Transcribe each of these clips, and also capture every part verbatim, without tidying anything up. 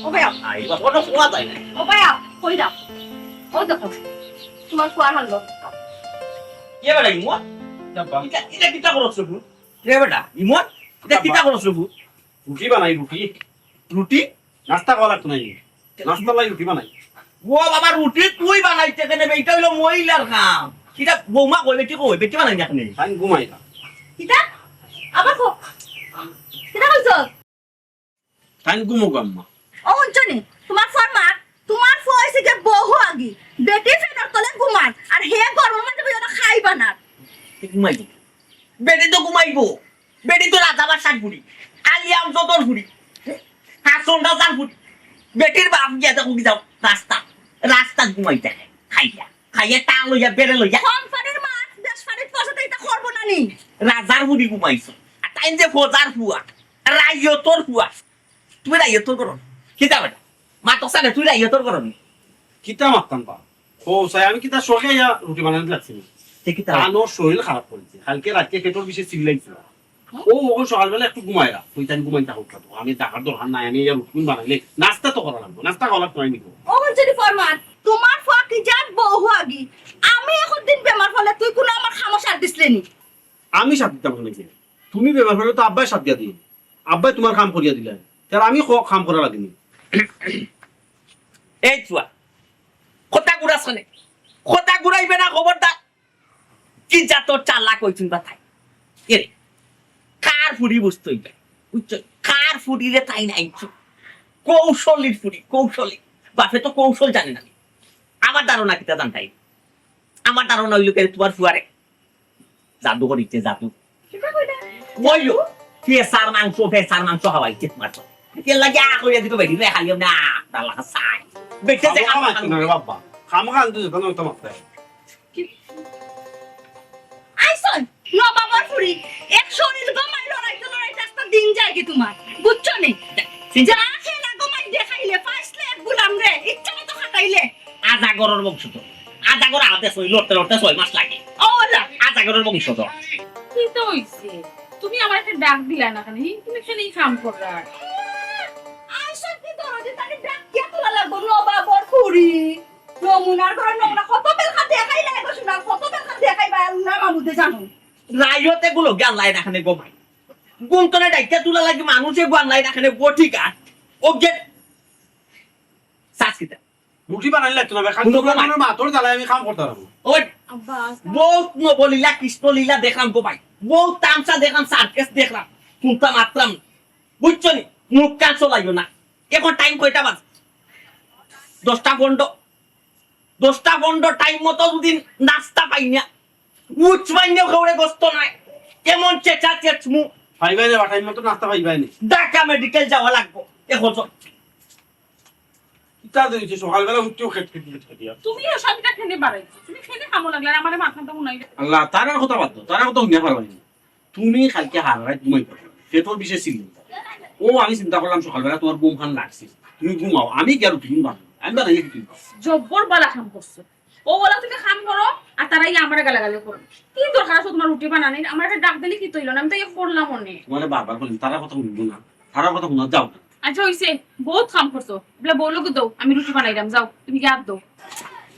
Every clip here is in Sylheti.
ও ভাইয়া। আই, বাবা, কোনো শোয়া যায় না। ও ভাইয়া, কই যাও? ও দেখো, তোমার ফুয়ার হাল। কে বেটা, ইমন? ইটা, ইটা কিতা করছ তুই? রে বেটা, ইমন, ইটা কিতা করছ তুই? রুটি বানাই, রুটি। রুটি? নাস্তা করা লাগতো নাই। নাস্তা লাই রুটি বানাই। ও বাবা, রুটি তুই বানাইতে কেনে বে? ইটা অইলো মহিলার কাম। কিতা বৌমা কই, বেটি কই, বেটি বানাই না কেনে? আমি ঘুমাই না। কিতা? আবার কো। কিতা কইছ? তাইন ঘুমুক আম্মা। ও হুনছো নি? তোমার ফুয়ার মা, তোমার ফুয়া অইছে গিয়া বহু আগি। বেটি ফ্যানর তলে ঘুমার, আর হে গরমর মাঝে বইয়া খাইবা না। তে ঘুমাইবো। বেটি তো ঘুমাইবো। বেটি তো রাজা বাদশার ফুড়ি। আলী আমজদর ফুড়ি। হাসন রাজার ফুড়ি। বেটির বাপ গিয়া দেখো কি যাও রাস্তা। রাস্তাত ঘুমাই থাকে। খাইয়া। খাইয়া তা লইয়া বেড়ে লইয়া। কোম্পানির মাছ দেশ ফাড়িত পয়সা দিতে করবো না নি। রাজার ফুড়ি ঘুমাইছো। আর তাইন যে ফজার ফুয়া। রাইয়তর ফুয়া। তুমি রাইয়তর করো। কিতা বেটা? মাতক সানে তুই রাইয়তর করো নি। কিতা মাততাম বা? ও, সাই, আমি কিতা শখে ইয়া রুটি বানাইতে লাগছি না। তে কিতা? তানোর শরীর খারাপ করেছে। কালকে রাতে পেটর বিষে চিল্লাইছিল। ও, ওকে সকালবেলা একটু ঘুমাইরা। তুই তাই ঘুমাইতে হোক তো। আমি দেখার দরকার নাই। আমি ইয়া রুটি বানাইলে নাস্তা তো করা লাগবে। নাস্তা করা লাগবে, আমি নিবো। ও, যদি ফরমান, তোমার ফুয়া কি জাত বউ আগি? আমি এখন দিন বেমার হলে তুই কোনো আমার খামো সার দিসলে নি? আমি সাথ দিতাম না কি? তুমি বেমার হলে তো আব্বাই সাথ দিয়া দিই। আব্বাই তোমার কাম করিয়া দিলেন। তাহলে আমি ক-, কাম করা লাগেনি। এই চুয়া, কথা ঘুরাস কেনে? কথা ঘুরাইবে না, খবরদার। কি জাতর চালাক অইছইন বা তাই? এরে, কার ফুড়ি বুঝতো ইটা? বুঝছো? কার ফুড়িরে তাইন আনছো? কৌশলীর ফুড়ি, কৌশলী। বাপে তো কৌশল জানে না। আমার ধারণা কিতা জানতাই? আমার ধারণা অইলো কেনে তোমার ফুয়ারে জাদু করিতে, জাদু। কিতা কইলা? অইলো, ফেসার মাংস, ফেসার মাংস খাওয়াইতে তোমার তো। এর লাগি আ কইয়া দিতো বেটি রে, খাইও না, দালা সাই। বেটে যে খামোখা মারতো না রে বাবা। খামোখা আনতে যেত না, ওটা মারতে। আইসন, নবাবর ফুড়ি, এক শরীর গমাই লড়াইতে লড়াইতে আস্তা দিন যায়গি তোমার, বুঝছো নি? চিন্তা যা খেলা গমাই দেখাইলে, ফাইসলে এক গুলাম রে, ইচ্ছা মতো খাটাইলে। আজাগরর বংশধর। আজাগর আদে ছয়, লড়তে লড়তে ছয় মাস লাগে। ও আল্লাহ। আজাগরর বংশধর। কিতা অইছে? তুমি আমার একটা ডাক দিলা না কেনে? হি, তুমি কেনে ই কাম কররায়? আইসন কি দরদি তাকে ডাক দিয়া তোলা লাগবো, নবাবর ফুড়ি। নমুনার ঘরে নমুনা কত বেলকা দেখাইলা, এগো সোনা, কত বেলকা দেখাইবা, আল্লাহ মাহমুদে জানো। রাইয়তে গুলো গেলাই না কেনে গো ভাই। গুমতনে ডাইকা তুলা লাগি মানুষে গো আনলাই না কেনে গো ঠিক আছে। ও গেট। সাস কিতা? রুটি বানাইলে লাগতো না, খালি শুনো গো ভাই। মাতর জ্বালায় আমি কাম করতে পারবো। ওই আব্বা, আস্তে। বহুত নবলীলা, কৃষ্ণলীলা দেখলাম গো ভাই। বহুত তামসা দেখলাম, সার্কাস দেখলাম। শুনতাম মাতলাম। বুঝছো নি? মুখ কান চলাইও না। এখন টাইম কয়টা বাজে? দশটা পনেরো। দশটা পনেরো টাইম মতো যদি নাস্তা পাই না, উচ মাইন্যেও কেউরে গোস্ত নাই। এমন চেঁচা চেঁচমু। পাইবায় রে বা, টাইম মতো নাস্তা পাইবায় নি। ঢাকা মেডিকেল যাওয়া লাগবো। এখন চল। কিতা দিছে সকালবেলা উঠিও খেট খেট খেট খেট ইয়া। তুমি অশান্তিটা কেনে বাড়াইছো? তুমি কেনে কামো লাগলা? আমারে মাথা তো হুনাই। আল্লাহ, তারার কথা বাদ দাও, তারার কথা হুনিয়া পারবানি। তুমি কালকে হারা রাইত ঘুমাই পারো না। পেটর বিষে চিল্লি। ও, আমি চিন্তা করলাম সকালবেলা তোমার ঘুম খান লাগছে। তুমি ঘুমাও, আমি গিয়া রুটি বানাই। আমি বানাইলে কি তুমি খাও? জব্বর বালা কাম করছো। ও বলা তুমি কাম করো, আর তারা ইয়া আমারে গালাগালি করো। কি দরকার আছে তোমার রুটি বানানির? আমার একটা ডাক দিলে কি তৈল না? আমি তো ইয়ে করলাম অনেক। তোমারে বারবার বলি, তারার কথা শুনবো না। তারার কথা শুনা যাও না। আচ্ছা, হইছে, বহুত কাম করছো। বলে বউলোকে দাও, আমি রুটি বানাইলাম, যাও, তুমি গিয়া দাও।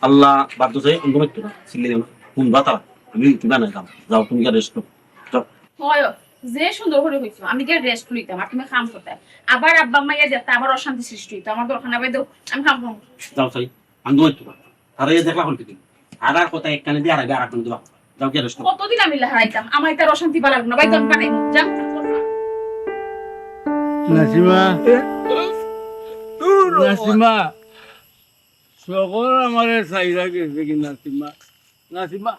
আল্লাহ, বাদ দাও, অন্ধ ব্যক্তি না, চিল্লাই না। শুনবা তারা, আমি রুটি বানাইলাম, যাও, তুমি গিয়া রেস্ট করো। যাও। হয়, যে সুন্দর করে হইছো, আমি গিয়া রেস্ট লইতাম, আর তুমি কাম করতে। আবার আব্বা আম্মা ইয়া দেখতে, আবার অশান্তি সৃষ্টি হইতো, আমার দরকার না, ভাই, দাও, আমি কাম করবো। যাও, চাই, আমি তোমার একটু কথা। তারা এই দেখলা কোন কিছু। আর আর কথা এক কানে দিয়ে আর আগে আর এক কানে দিয়ে। যাও, গিয়া রেস্ট করো। কতদিন আমি লাহারাইতাম, আমার তার অশান্তি ভালো লাগলো না, ভাই, তো আমি বানাইবো, যাও। নাসিমা। দূর হ। নাসিমা। সকল আমারে চাইরা গেছে কি নাসিমা? নাসিমা,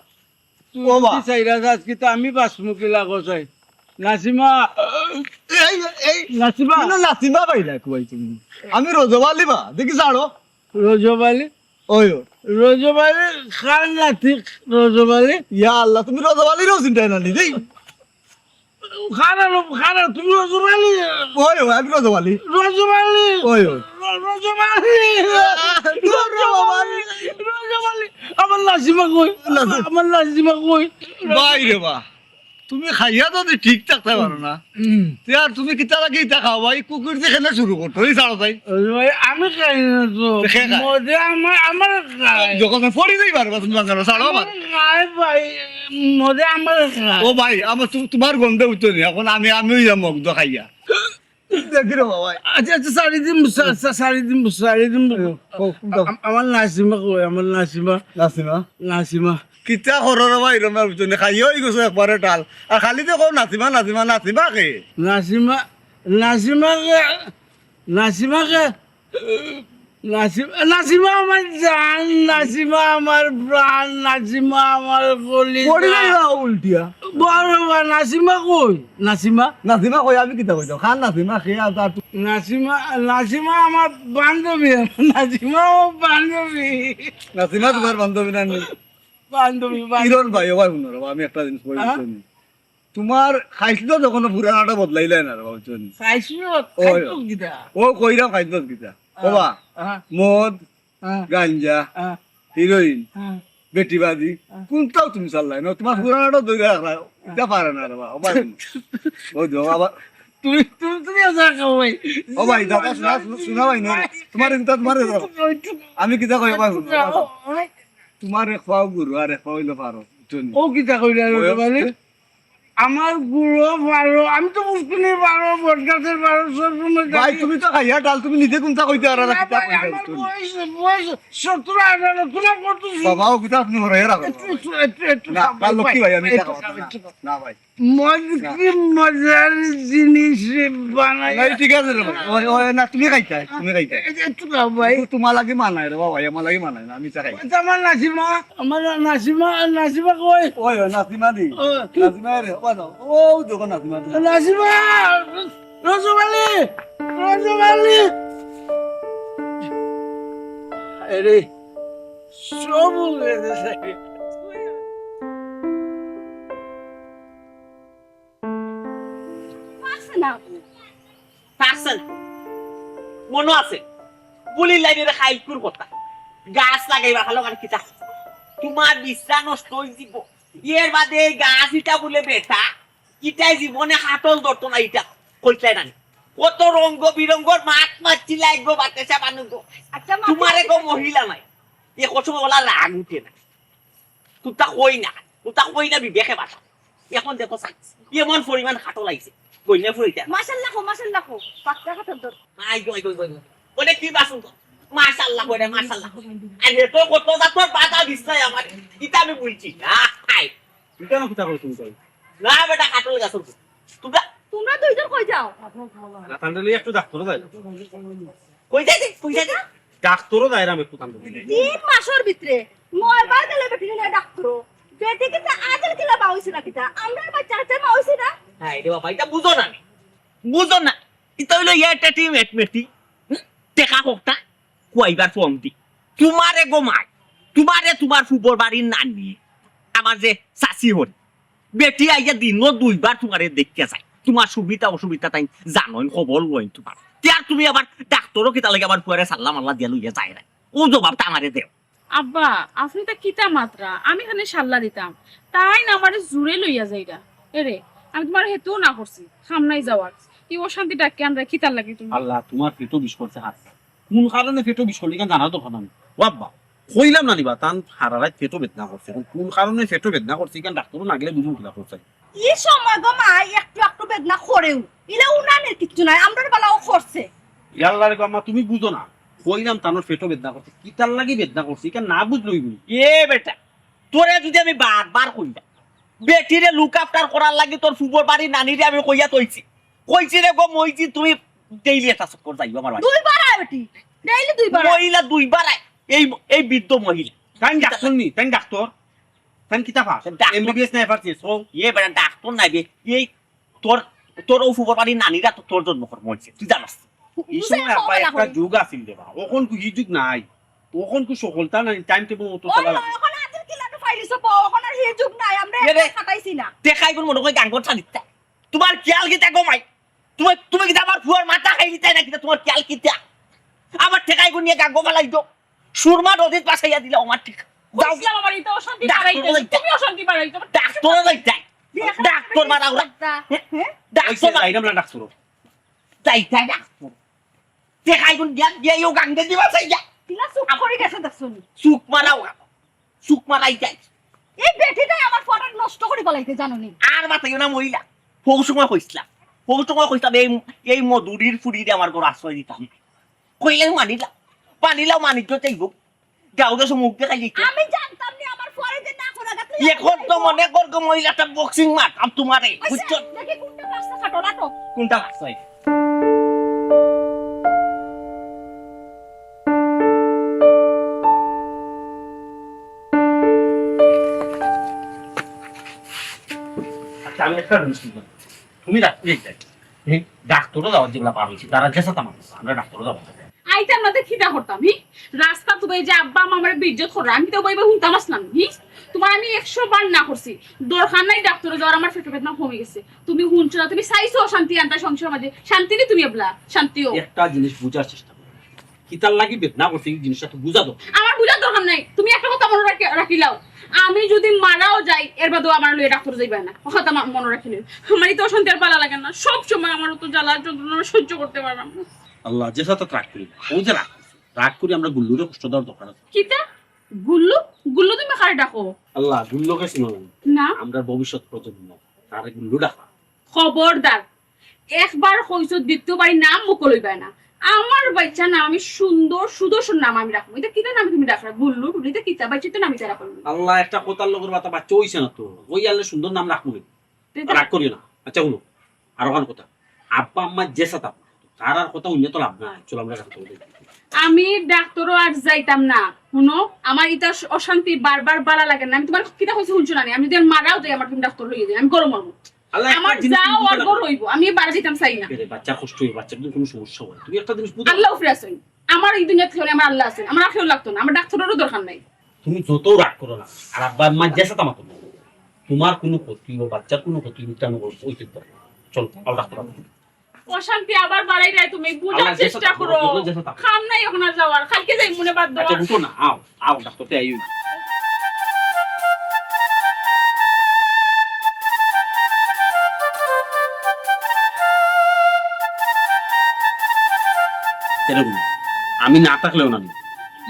তুই ও মা। কি চাইরা যাস কি তা আমি বাঁচমু কি লাগো চাই? নাসিমা। এই, এই, নাসিমা। কোনো নাসিমা ভাই না কই তুমি? আমি রজব আলী বা, দেখি ছাড়ো। রজব আলী? ওই, ওই। রজব আলী খান নাতিক রজব আলী। ইয়া আল্লাহ, তুমি রজব আলীরও চিনতায় না নি, দেই? খান আলম, খান আলম, তুমি রজব আলী? ওই, ওই, আমি রজব আলী। রজব আলী? ওই, ওই। র-, রজব আলী? আহ, রজব আলী। রজব আলী। আমার নাসিমা কই? নাসিমা। আমার নাসিমা কই? ভাই রে বা। তুমি খাইয়া যদি ঠিক থাকতে পারো না, হুম। তে আর তুমি কিতা লাগি ইতা খাও ভাই? কুকুর যে খেলে শুরু করতো, এই ছাড়ো তাই। ওই ভাই, আমি খাই না তো। তো কে খায়? মদে আমার, আমার খায়। যখন পড়ি যাই বারবার তুমি বাজারো, ছাড়ো আমার। আমার খায় ভাই, মদে আমার খায়। ও ভাই, আমার তু-, তোমার গন্ধে উঠতো নি। এখন আমি, আমি ওই মগ্ধ খাইয়া। দেখি রে বাবা। আচ্ছা, আচ্ছা, সারি দিন, সা-, সা-, সারি দিন, সারি দিন। ও, ও, দাও। আম-, আমার নাসিমা কই? আমার নাসিমা। নাসিমা? নাসিমা। কিতা করো রে ভাই, রমের ভিতরে খাইয়া হই গেছো একবারে টাল। আর খালি তো কও নাসিমা, নাসিমা, নাসিমা কে? নাসিমা, নাসিমা কে? নাসিমা কে? নাসিমা, নাসিমা আমার জান, নাসিমা আমার প্রাণ, নাসিমা আমার কলিজা। পড়ি যাইবা উল্টিয়া। বড় বা নাসিমা কই? নাসিমা? নাসিমা কই, আমি কিতা কইতাম? খান নাসিমা, খে আর তার নাসিমা, নাসিমা আমার বান্ধবী, নাসিমা আমার বান্ধবী। নাসিমা তোমার বান্ধবী না নি? বান্ধবী, বান্ধবী। কিরণ ভাই, ও ভাই, হুনো রে, আমি একটা জিনিস কই হ্যাঁ? বুঝছো নি? তোমার খাইছলত যখন পুরানাটা বদলাইলে না রে, বুঝছো নি? খাইছলত? ওই। খাইছলত কিতা? ও কইরাম খাইছলত কিতা? ও বা, হ্যাঁ। মদ, হ্যাঁ। গাঞ্জা, হ্যাঁ। হিরোইন, হ্যাঁ। বেটিবাজি, হ্যাঁ। কোনটাও তুমি চাল্লাই না। তোমার পুরানাটা ধরে রাখলা, এটা পারে না রে বা, ও ভাই। ও যাও আবার। তুমি, তুমি, তুমি আছা খাও ভাই। ও ভাই, দাদা, শোনা, শোনা, শোনা ভাই, না। তোমার এটা, তোমার এটা। আমি কিতা কই, ও ভাই, হুনো, ও ভাই। তোমার এক পাও গুরু, আর এক পাও হইলো পারো, বুঝছো নি? ও কিতা কইলে আর ওই মানে? হচ্ছে আমার গুরু পারো, আমি তো পুষ্কুনি পারো, বটগাছের পারো, সব সময় ভাই, থাকি। তুমি তো খাইয়া ডাল, তুমি নিজে কোনটা কইতে পারো না, না কিতা ভাই, কইতে আমার পারো তুমি? বয়স, বয়স সত্তর আঠারো, তোমার কত জি? বাবা, ও কিতা আপনি হরে রাখো? একটু, একটু, একটু, একটু না, খাও, ভাই, লক্ষ্মী ভাই, আমি একটু টাকা খাও, পাঠাই না। একটু খাও। না ভাই। মদ না। কি মজার জিনিস বানাই। না, ঠিক আছে রে ভাই। ওই, ওই, না, তুমি খাইতায়, তুমি খাইতায়। এ-, এ-, একটু খাও ভাই। কিন্তু তোমার লাগি মানায় রে বাবা, আমার লাগি মানায় না, আমি চা খাই। ওই তো আমার নাসিমা, আমার নাসিমা, নাসিমা কই? ওই, ওই, নাসিমা দি। ও। নাসিমা রে, বাবা, ও দেখো নাসিমা দি। নাসিমা, রসমালি, রসমালি। আরে, সব উড়ে গেছে। পারছে না আপু। পারছে না। মনো আছে? বুলির লাইনরে খাইলকুর কথা। গাছ লাগাইবা ভালো আর কিতা? তোমার বিশ্রা নষ্ট হই দিব। এর বাদে এই গাছ ইটা বলে বেটা, ইটাই জীবনে হাতল ধরতো না ইটা। কইছলাই না নি? কত রঙ্গ বিরঙ্গর মাত মারছি লাগবো বাতাসা মানুষ গো। আচ্ছা, মা, তোমারে গো মহিলা নাই। এ কত বলা রাগ উঠে না। তুতা কই না, তুতা কই না বিবেকে বাসা। এখন দেখো সাইজ, এমন পরিমাণ খাটো লাগছে, গইনা ফুরিতা। মাশাআল্লাহ কো, মাশাআল্লাহ কো, পাক্কা খাটো দর। I go, I go, I go, I go. ওরে কি বাসন কর? মাশাআল্লাহ কো রে, মাশাআল্লাহ কো। আর এত কত জাতর বাধা দিস নাই আমার, ইটা আমি বুঝছি না। আই। ইটা না কিতা কইছো তুমি? না বেটা, খাটো লাগা চলছে। তোমরা তোমরা দুইজন কই যাও? না, তান্ডে লইয়া একটু ডাক্তারও যাই। কই যাইতে? কই যাইতে? ডাক্তারও যাইরাম একটু তান্ডে লইয়া। তিন মাসর ভিতরে নয়বার গেলে বেটি নিয়ে ডাক্তারও। বেটি কিন্তু আজল কিলা বা হইছে না কিতা? আমরার বাচ্চা কাচ্চা মা হইছে না? হ্যাঁ, রে বাবা, ইটা বুঝো না নি। বুঝো না। ইটা হইলো ইয়া একটা টিম এটমেটি। হুম? টেকা হোক না। কুয়াইবার ফোন দি। তোমারে গো মাই। তোমারে তোমার ফুবর বাড়ির নানি। আমার যে চাচি হল। বেটি আইয়া দিনো দুইবার তোমারে দেখিয়া যায়। তোমার সুবিধা অসুবিধা তাইন জানইন, খবর লইন তোমার। তে আর তুমি আবার ডাক্তারও কিতা লাগি আবার ফুয়ারে সাল্লা মাল্লা দিয়া লইয়া যায় না। ও জবাবটা আমারে দেও। আব্বা, আপনি তা কিতা মাতরা? আমি খালি সাল্লা দিতাম। তাইন আমারে জুরে লইয়া যাইরা। এরে, আমি তোমার হেতুও না করছি। খামনাই যাওয়ার। এই অশান্তি ডাকে আমরা কিতার লাগি তুমি? আল্লাহ, তোমার পেটও বিষ করছে হাত। কোন কারণে পেটও বিষ করলে ইখান জানার দরকার নাই। ও আব্বা, কইলাম না নিবা, তান হারা রাইত পেটও বেদনা করছে। এখন কোন কারণে পেটও বেদনা করছে, ইখান ডাক্তারও না গেলে বুঝুম কিলা করছে। ই সময় গো মা একটু একটু বেদনা করেও। ইলা উনানের কিচ্ছু নাই, আমরার বালাও করছে। ইয়াল্লা রে গো আম্মা, তুমি বুঝো না। কইলাম তানোর পেটও বেদনা করছে, কিতার লাগি বেদনা করছে, ইখান না বুঝলে অইবো নি। এ বেটা, তোরে যদি আমি বারবার কইলাম, বেটিরে look after করার লাগি তোর ফুবর বাড়ির নানিরে আমি কইয়া থইছি। কইছি রে গো মইজি, তুমি ডেইলি একটা চক্কর যাইও আমার বাড়ি। দুইবার আয় বেটি, ডেইলি দুইবার আয়। মহিলা দুইবার আয়, এই, এই বৃদ্ধ মহিলা। তাইন ডাক্তার নি, তাইন ডাক্তার। তাইন কিতা পাস? ডাক্তার। এমবিবিএস না এফআরসিএস, ও। ইয়ে বেটা, ডাক্তার নাই বে। এই তোর, তোর ও ফুবর বাড়ির নানিরা তো তোর জন্ম কর্ম হইছে, তুই জানাস। এই সময় আব্বা একটা যুগ আছিল রে বা, অখন কু ই যুগ নাই। অখন কু সকলতা নাই, টাইম টেবল মতো ওই চালা লাগে। অখন আজকে কিলা তো ফাইলিছো, অখন আর ই যুগ নাই, আমরা এ রে, এখন খাটাইছি না। দেখাই গুন মনে কই গাঙ্গর চালিতা। তোমার খেয়াল কিতা গো মাই? তুমি, তুমি কিতা আমার ফুয়ার মাথা খাই দিতায় না কিতা? তোমার খেয়াল কিতা? আমার টেকাই গুনিয়ে গাঙ্গো ফালাই দো। সুরমা নদীত ভাসাইয়া দিলা আমার টেকা। যাও। কইছিলাম আমার এই তো অশান্তি ডাক্তার বাড়াইতে, লইতা। তুমি অশান্তি বাড়াইতে। ডাক্তার লইতা। ডাক্তর মারা ওরা। হ্যাঁ? ডাক্তর মারা। যাইতাম না ডাক্তর। যাইতাম ডাক্তর। দেখাই গুন গিয়া, গিয়া ইও গাঙ্গে দিবা চাই গিয়া। কিলা চুপ করি গেছে দেখছো নি? চুপ মারাও। চুপ মারাই যাই। এই বেটিটাই আমার ফটো নষ্ট করি ফেলাইতে জানো নি? আর মাতাইও না মহিলা। হউ সময় কইছিলাম। হউ সময় কইছিলাম এই, এই মধুরীর ফুড়িরে আমার ঘর আশ্রয় দিতাম। কইলে মানিলাম। মানিলাম মানিজ্য চাইব। গাঁও দেশে মুখ দেখাই দিত। আমি জানতাম নি আমার পরে যে না করা গেছে। এখন তো মনে কর গো মহিলাটা বক্সিং মার, আর তোমারে, ওই বুঝছো? দেখি কোনটা বাঁচতে কাটো, কাটো। কোনটা বাঁচতে? আচ্ছা, আমি একটা জিনিস বুঝলাম। তুমি রাত্রে যাই। এই ডাক্তারও যাওয়ার যেগুলা বার হইছে, তারা যেসা তামার করছে, আমরা ডাক্তারও যাবো। আইতাম না তো কিতা করতাম, হি? রাস্তা তো এই যে আব্বা আম্মা আমারে বেইজ্জত কররা, আমি তো বইবে হুনতাম আসলাম, হি? তোমার আমি একশো বার না করছি, দরকার নাই ডাক্তারে যাওয়ার, আমার পেটো বেদনা কমি গেছে। তুমি হুনছো না, তুমি চাইছো অশান্তি আনতা সংসার মাঝে, শান্তি নি তুমি এবলা, শান্তিও। একটা জিনিস বুঝার চেষ্টা করো, কিতার লাগি বেদনা করছে এই জিনিসটা তো বুঝা দরকার। আমার বুঝার দরকার নাই, তুমি একটা কথা মনে রাখি, রাখিলাও, আমি যদি মারাও যাই, এর বাদেও আমার লইয়া ডাক্তার যাইবা না। কথা মা-, মনে রাখিলে। আমার তো অশান্তি আর ভালা লাগে না। সব সময় আমার তো জ্বালা যন্ত্রণা সহ্য করতে পারলাম না। আল্লাহ, যে সাথে রাগ করি না। ও যে রাগ করছে। রাগ করি আমরা গুল্লুরে কষ্ট দেওয়ার দরকার আছে। কিতা? গুল্লু? গুল্লু তুমি কারে ডাকো? আল্লাহ, গুল্লুকে শুনো না। না। আমরা ভবিষ্যৎ প্রজন্ম। তারে গুল্লু ডাকা। খবরদার। একবার কইছো, দ্বিতীয়বার নাম মুখো লইবায় না। আমার বাচ্চার নাম আমি সুন্দর, সুদর্শন নাম আমি রাখমু। ইটা কিতা নাম তুমি রাখরা? গুল্লু, টুলি, ইটা কিতা? বাচ্চা তো নাম ইটা রাখো। আল্লাহ, একটা কথার লগর মাথা বাচ্চা হইছে না তো। ওই আল্লাহ সুন্দর নাম রাখমু। রাগ করিও না। আচ্ছা, হুনো, আর ওখান কথা। আব্বা আম্মা যে সাথে তার আর কথা উন্নত লাভ নাই। চলো, আমরা এখন চলে যাই। আমি ডাক্তারও আর যাইতাম না। হুনো, আমার ইটা অশান্তি বারবার ভালা লাগে না। আমি তোমার কিতা কইছি হুনছো না নি? আমি যদি মারাও যাই, আমার তুমি ডাক্তার লইয়া যাই, আমি গরম হবো। আল্লাহ, একটা আমার জিনিস যাও তুমি আর বুঝো না। গরম হইবো, আমি বাড়া দিতাম চাই না। এরে, বাচ্চার কষ্ট হইবো, বাচ্চার যদি কোনো সমস্যা হয়, তুমি একটা জিনিস বুঝো। আল্লাহ উপরে আছেন, আমার এই দুনিয়াত কেউ নেই, আমার আল্লাহ আছেন, আমার আর কেউ লাগতো না, আমার ডাক্তারেরও দরকার নাই। তুমি যত রাগ করো না, আর আব্বা আম্মা যে সাথে আমার করবো, তোমার কোনো ক্ষতি ও বাচ্চার কোনো ক্ষতি হইতে আমি করবো, ওই চিন্তা করো। চলো, আবার ডাক্তার। অশান্তি আবার বাড়াই দেয় তুমি, বুঝার আল্লাহ, যে চেষ্টা সাথে করো। যে সাথে। কাম নাই এখন আর যাওয়ার, কালকে যাই মনে বাদ দেওয়া। আচ্ছা, উঠো না, আও, আও, ডাক্তার তে আইও। এরকম, আমি না থাকলেও না,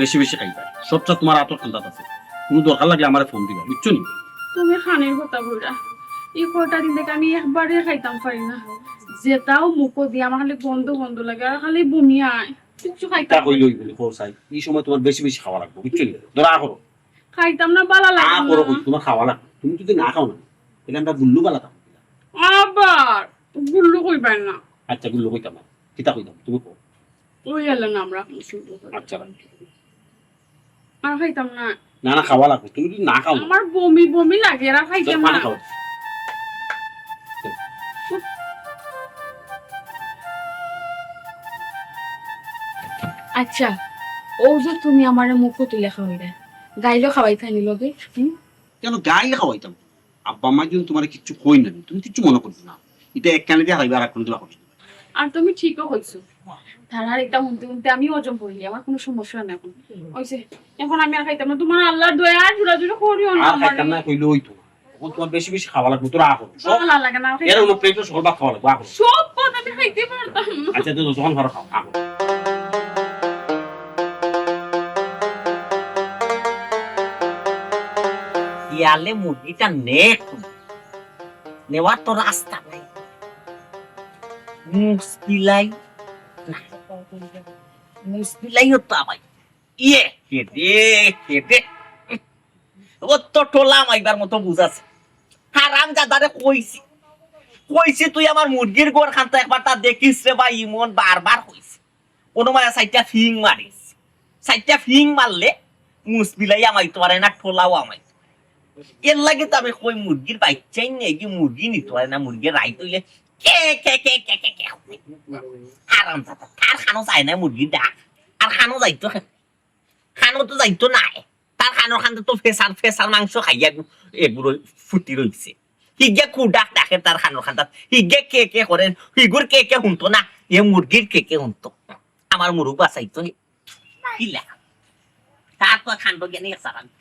বেশি বেশি খাইবা। সবটা তোমার আতর খান্দাত আছে। কোনো দরকার লাগলে আমারে ফোন দিবা, বুঝছো নি? তুমি খানির কথা বলরা, এই কয়টা দিন থেকে আমি একবারে খাইতাম পারি না। যেটাও মুখো দিয়ে আমার খালি গন্ধ গন্ধ লাগে, আর খালি বমি আয়, কিচ্ছু খাইতাম তা কইলে ওই বলি, কও চাই, এই সময় তোমার বেশি বেশি খাওয়া লাগবে, বুঝছো নি? ধরো, আ করো। খাইতাম না, ভালা লাগে আ না। করো কই, তোমার খাওয়া লাগবে। তুমি যদি না খাও না, তাহলে আমরা গুল্লু বালা খাবো। আবার গুল্লু কইবেন না। আচ্ছা, গুল্লু কইতাম না, কিতা কইতাম, তুমি কও। ওই আল্লাহ নাম রাখুন শুধু। আচ্ছা, রাখো। আর খাইতাম না। না, না, খাওয়া লাগবে। তুমি যদি না খাও না। আমার বমি বমি লাগে, আর খাইতাম না। পানি খাও। আচ্ছা, ও যে তুমি আমারে মুখো তুলে খাওয়াইরা, গাইলো খাওয়াইতায় নি লগে? হুম? কেন গাইলে খাওয়াইতাম? আব্বা আম্মা যদি তোমারে কিচ্ছু কই না, তুমি কিচ্ছু মনে করবে না। এটা এক কানে দিয়া হারাইবা, আর এক কানে দিয়া বাহির করবে। আর তুমি ঠিকও কইছো। তারার এটা হুনতে হুনতে আমি হজম করিলি, আমার কোনো সমস্যয় না এখন। ওই যে, এখন আমি আর খাইতাম না, তোমার আল্লাহর দয়া আর জোরাজুরি করিও না আর আমারে। খাইতাম না কইলে ওই তো। এখন তোমার বেশি বেশি খাওয়া লাগবে, তোরা আ করো। সব ভালা লাগে না, এর হলো পেটে সকল ভাত খাওয়া লাগবে, আ করো। সব ভাত আমি খাইতে পারতাম না। আচ্ছা, তো যখন পারো খাও, আ করো। ইয়ালে মুরগিটা নে, নেওয়ার তো রাস্তা নাই। মুসপিলাই, না। মুসপিলাইও তো আবার। ইয়ে, কেদে, কেদে। ও তো টোলা মাইবার মতো বুঝাছে। হারাম জাদারে কইছি। কইছি তুই আমার মুরগির ঘর খান্তা একবার তা দেখিস রে ভাই, ইমন বারবার কইছি। কোনো মায়া চাইরটা ফিং মারিস। চাইরটা ফিং মারলে মুসপিলাই আমাইতো পারে না, ঠোলাও আমাইতো। এর লাগি তো আমি কই মুরগির বাইচ্চাই নেই, কি মুরগি নিতো পারে না, মুরগি রাইত হইলে কে, কে, কে, কে, কে, কে করে। আরাম দাদা, তার খানো যায় না মুরগির ডাক। আর খানো যাইতো কেন? খানো তো যাইতো না। তার খানোর খান্তা তো ফেসার, ফেসার মাংস খাইয়া গু-, এগুলো ফুটি রইছে। হিগে কু ডাক ডাকে তার খানোর খান্তা। হিগে কে কে করেন, হিগুর কে কে হুনতো না। এ মুরগির কে কে হুনতো। আমার মুরগ বাঁচাইতো হে। কিলা? তার তো খান্ড জ্ঞানী আছে আর আমি।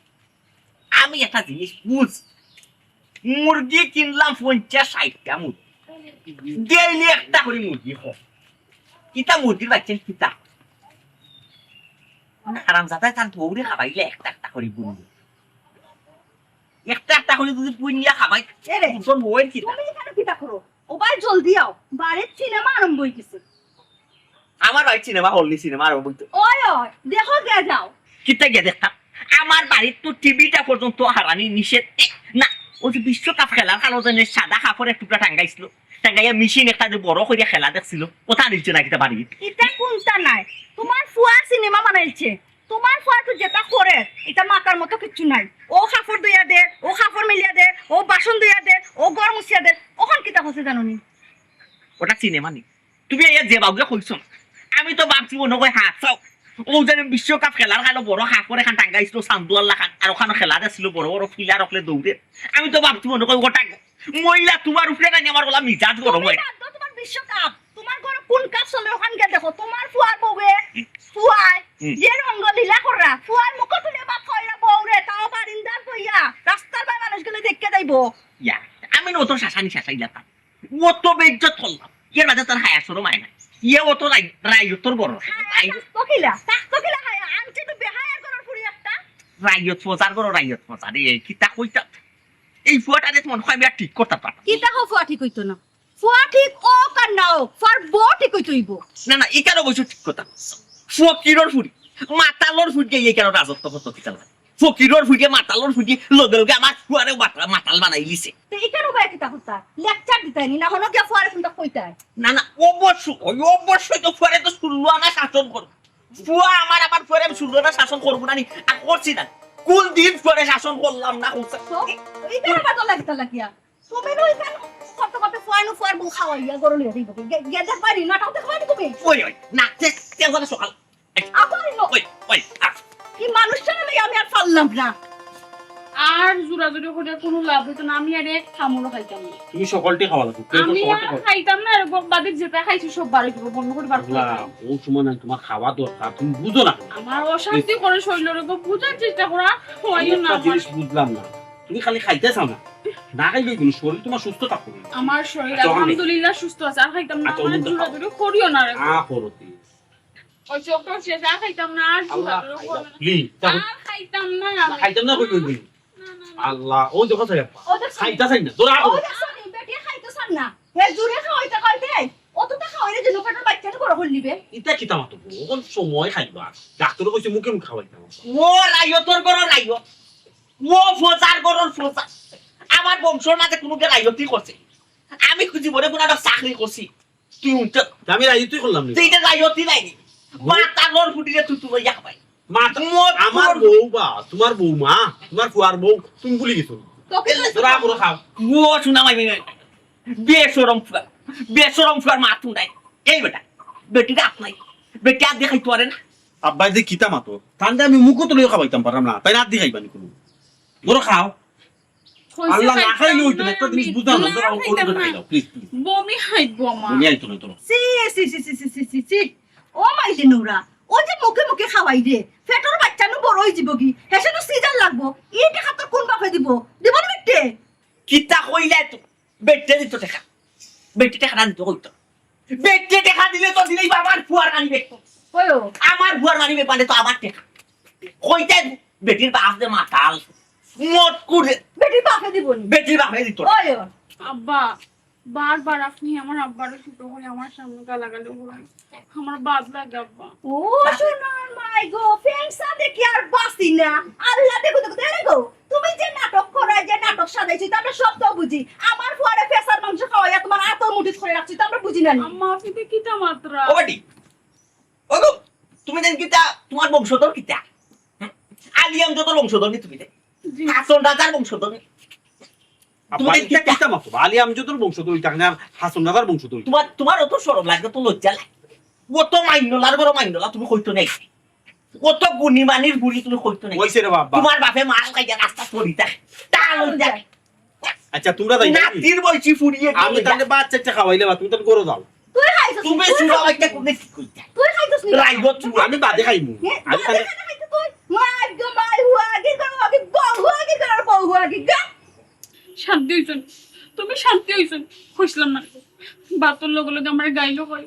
আমি একটা জিনিস বুঝ। মুরগি কিনলাম পঞ্চাশ ষাইটটা মুরগি। ডেইলি একটা করি মুরগি খাও। কিতা মুরগির বাচ্চা কিতা? হারামজাদায় তার বউরে খাবাইলে একটা একটা করি বুনি। একটা একটা করি যদি বুনিয়া খাবাই, এরে, তোর বউয়ের কিতা? তুমি এখানো কিতা করো? ও ভাই, জলদি আও, বাড়িত সিনেমা আরম্ভ অই গেছে। আমার বাড়িত সিনেমা হল নি, সিনেমা আরম্ভ অইতো। ওই, ওই, দেখো গে যাও। কিতা গিয়া দেখতাম? আমার বাড়িত তো টিভিটা পর্যন্ত হারানি নিষেধ। এ, না, ওই যে বিশ্বকাপ খেলার কালো জানে সাদা কাপড়ের টুকরা টাঙ্গাইছিল, টাঙ্গাইয়া মেশিন একটা যে বড় করিয়া খেলা দেখছিল, ওটা নিচ্ছে না কিতা বাড়িত? ইটা কুনটা নায়? তোমার ফুয়া সিনেমা বানাইছে। তোমার ফুয়া তো যেটা করে, ইটা মাতার মতো কিচ্ছু নাই। ও কাপড় ধুইয়া দে, ও কাপড় মেলিয়া দে, ও বাসন ধুইয়া দে, ও ঘর মুছিয়া দে, অখন কিতা করছে জানো নি? ওটা সিনেমা নি? তুমি এই যে বাবুকে কইছো, আমি তো ভাবছি মনে হয় হাসাও। ও জানে বিশ্বকাপ খেলার কালো বড় কাপড় এখান টাঙ্গাইছিল চান্দুয়ার লাখান, আর ওখানো খেলা দেখছিল বড় বড় ফিলার অকলে দৌড়ে। আমি তো ভাবছি মনে হয় ওটা মহিলা তোমার উপরে নাকি আমার গলা মিজাজ গরম তুমি হয়। বাদ দাও তোমার বিশ্বকাপ। তোমার ঘরে কোন কাজ চলে ওখান গিয়া দেখো। তোমার ফুয়ার বউয়ে, ফুয়ায়, হুম। যে রঙ্গ লীলা কররা, ফুয়ার মুখো তুলে বাপ কইরা বউরে, তাও বারিন্দার বইয়া, রাস্তার বায় মানুষ গেলে দেখতে যাইবো। ইয়া, আমি না অত শাসানি শাসাইলাম। অত বেইজ্জত করলাম। এর বাদে তার হায়া শরম আয় না। ইয়ে অত রাই-, রাইয়তর বড়। হায়া রাই-, থাকতো কিলা? থাকতো কিলা হায়া? আনছে তো বেহায়া করার ফুড়ি একটা। রাইয়ত ফজার করো, রাইয়ত ফজার। এ, কিতা কইতা? এই ফুয়াটারে মনে হয় আমি আর ঠিক করতাম পারতাম না। কিতা কও ফুয়া ঠিক অইতো না? ফুয়া ঠিক অউক আর না অউক, ফুয়ার বউ ঠিক অইতো অইবো। না, না, ইকার অবশ্য ঠিক কথা। ফকিরর ফুড়ি, মাতালর ফুড়ি গিয়া ইকার রাজত্ব করতো কিতা লাগে? ফকিরর ফুড়ি, মাতালর ফুড়ি, লগে লগে আমার ফুয়ারে মাতা-, মাতাল বানাই লিছে। তে ইকার উপায় কিতা করতা? লেকচার দিতায় নি, না হনো গিয়া ফুয়ারে কুনতা কইতায়? না, না, অবশ্যই, অবশ্যই তো ফুয়ারে তো ষোলো আনা শাসন করবো। ফুয়া আমার, আমার ফুয়ারে আমি ষোলো আনা শাসন করবো না নি? আর করছি না। কোন দিন ফুয়ারে শাসন করলাম না, করছি? তো, ইকার আবার তো লাগিতা লাগিয়া। তুমি নু ইখান করতে করতে ফুয়াইনু ফুয়ার বউ খাওয়াইয়া গরু লইয়া যাইবো। গে-, গেদে পারি না, তাও তো খাওয়াইনি তুমি। ওই, ওই, না, তে, তে করে সকাল। আবার নো। ওই, ওই, আ। এই মানুষটারে লইয়া আমি আর পারলাম না। আর জোরাজুরি করে কোনো লাভ হইতো না, আমি আর এক কামড়ও খাইতাম না। তুমি সকালটি খাওয়া লাগবে, তুমি তো আমি সকালটি আর খাও। খাইতাম না, এরকম বাদে যেটা খাইছি সব বারো দিব, বন্ধ করে বার করে না, দিলাম। ও সময় নাই, তোমার খাওয়া দরকার, তুমি বুঝো না। আমার অশান্তি করে শরীরের উপর বুঝার চেষ্টা করা, হয়ও না একটা আমার। জিনিস বুঝলাম না, তুমি খালি খাইতে চাও না, না খাইলে কিন্তু শরীর তোমার সুস্থ থাকবে না। আমার শরীর আচ্ছা, ওখানে আলহামদুলিল্লাহ সুস্থ আছে, আর খাইতাম না, আচ্ছা, আমার ওখানে জোরাজুরি করিও না রে। আ, করো তুই। ওই চোখটা শেষ, আর খাইতাম না, আর আল্লাহ, জোরাজুরি করিও না। Please, দেখো। আর খাইতাম না আমি। খাইতাম না, কই, কই, কই? না, না, না। আল্লাহ, ওই দেখো, সাহেব। ও দেখো। খাইতা চাই না, তোরা ও দেখো নি, বেটি খাইতে চান না। হে জুরে খাওয়াইতে খাওয়াইতে, অত তো খাওয়াইলে যেন পেটের বাচ্চাটা বড় করে নিবে। ইতা কিতা মাতো? ওখান সময় খাইবা। ডাক্তারে কইছে মুখে মুখে খাওয়াইতাম। ও রাইয়তর ঘরর রাইয়ত। ও ফজার ঘরর ফজা। আমার বংশর মাঝে কোনো কে রাইয়তি করছে? আমি জীবনে কোনো একটা চাকরি করছি? তুই উঠতে আমি রাইয়তি করলাম নি। তুই এটা রাইয়তি নাইনি। মাতালর ফুড়িরে তুই তুই ইয়া ভাই। মাতা-, মত আমার তোর বউ বা, তোমার বউ মা, তোমার ফুয়ার বউ, তুমি ভুলি গেছো? তোকে এ, তোরা করে খাও। ও শোনা মাই মাই। বেশরম ফুয়া। বেশরম ফুয়ার মা তুই নাই। এই বেটা, বেটিটা আপনাই। বেটি আর দেখাই তোরে না। আব্বাই যে কিতা মাতো, তানরে আমি মুখো তো লইয়া খাওয়াইতাম পারলাম না, তাই রাত দি খাইবা নি কোনো? ধরো খাও। কইছে আল্লাহ, না খাইতাম খাইলে হইতো না, না, একটা জিনিস আমি বুঝাও না, না ধরো, ওর খাইতাম ওটা না। খাইলাও, please, please। বমি খাইবো আমার। বমি আইতো না, ধরো। ছি, ছি, ছি। ও মাইলে নোরা, ও যে মুখে মুখে খাওয়াই রে, পেটর বাচ্চা নু বড় অই যিবো গি, হেষে তো সিজার লাগবো। ই টেকা তোর কোন বাপে দিবো? দিবো নি বেটে? কিতা কইলা তো? বেটে দিত টেকা। বেটে টেকা না দিত কইতো। বেটে টেকা দিলে তো দিলেই বাবার ফুয়ার মানি ব্যাগ তো। ওই ও। আমার ফুয়ার মানি ব্যাগ মানে তো আমার টেকা। কইতে বেটির বাপ যে মাতাল। মত করে। বেটির বাপে দিবো নি? বেটির বাপে দিত। ওই ও। আব্বা, বারবার আপনি আমার আব্বারে ছোট করে আমার সামনে গালাগালি করেন। আমার বাদ লাগে আব্বা। ও সোনার মাই গো, ফেংসা দেখি আর বাঁচি না। আল্লাহ দেখো, দেখো, দেখো গো। তুমি যে নাটক করায়, যে নাটক সাজাইছো, ইতা আমরা সব তো বুঝি। আমার ফুয়ারে ফেসার মাংস খাওয়াইয়া তোমার আতর মুঠিত করে রাখছো, ইতা আমরা বুঝি না নি। আম্মা, আপনি তো কিতা মাতরা? ও বেটি, ও গো, তুমি জান কিতা, তোমার বংশধর কিতা? হুম? আলী আমজদর বংশধর নি তুমি রে? জি। হাছন রাজার বংশধর নি? আব্বা, তুমি ইটা কিতা? কিতা মাতো? আলী আমজদর বংশধর অইতা কেনে আর হাছন রাজার বংশধর অইতা? তোমার, তোমার অত শরম লাগে, অত লজ্জা লাগে। অত মাইন্নলার ঘরো মাইন্নলা তুমি কইতো নাই। অত গুণী মানির ফুড়ি তুমি কইতো নাই। অইছে রে বাবা। তোমার বাপে মাছ খাইয়া রাস্তা পড়ি থাকে। তা লজ্জা লাগে। আচ্ছা, তোমরা যাই না। নাতির বয়সী ফুড়িয়ে আমি তাহলে বাচ্চা একটা খাওয়াইলে বা তুমি তাহলে করো যাও। তুই খাইছস নি? তুমি চুলা বাইটা কোনে কি কইতা? তুই খাইছস নি? রাইগো চুলা। আমি বাদে খাইমু। হে, আমি বাদে তাহলে খাইতে খাইতে তুই মার গো মার হুয়া আগে করো, আগে বউ হুয়া আগে করো, বউ হুয়া আগে গা। শান্তি অইছো নি? তুমি শান্তি অইছো নি? কইছিলাম না, বাতর লগে লগে আমার গাইলো কই।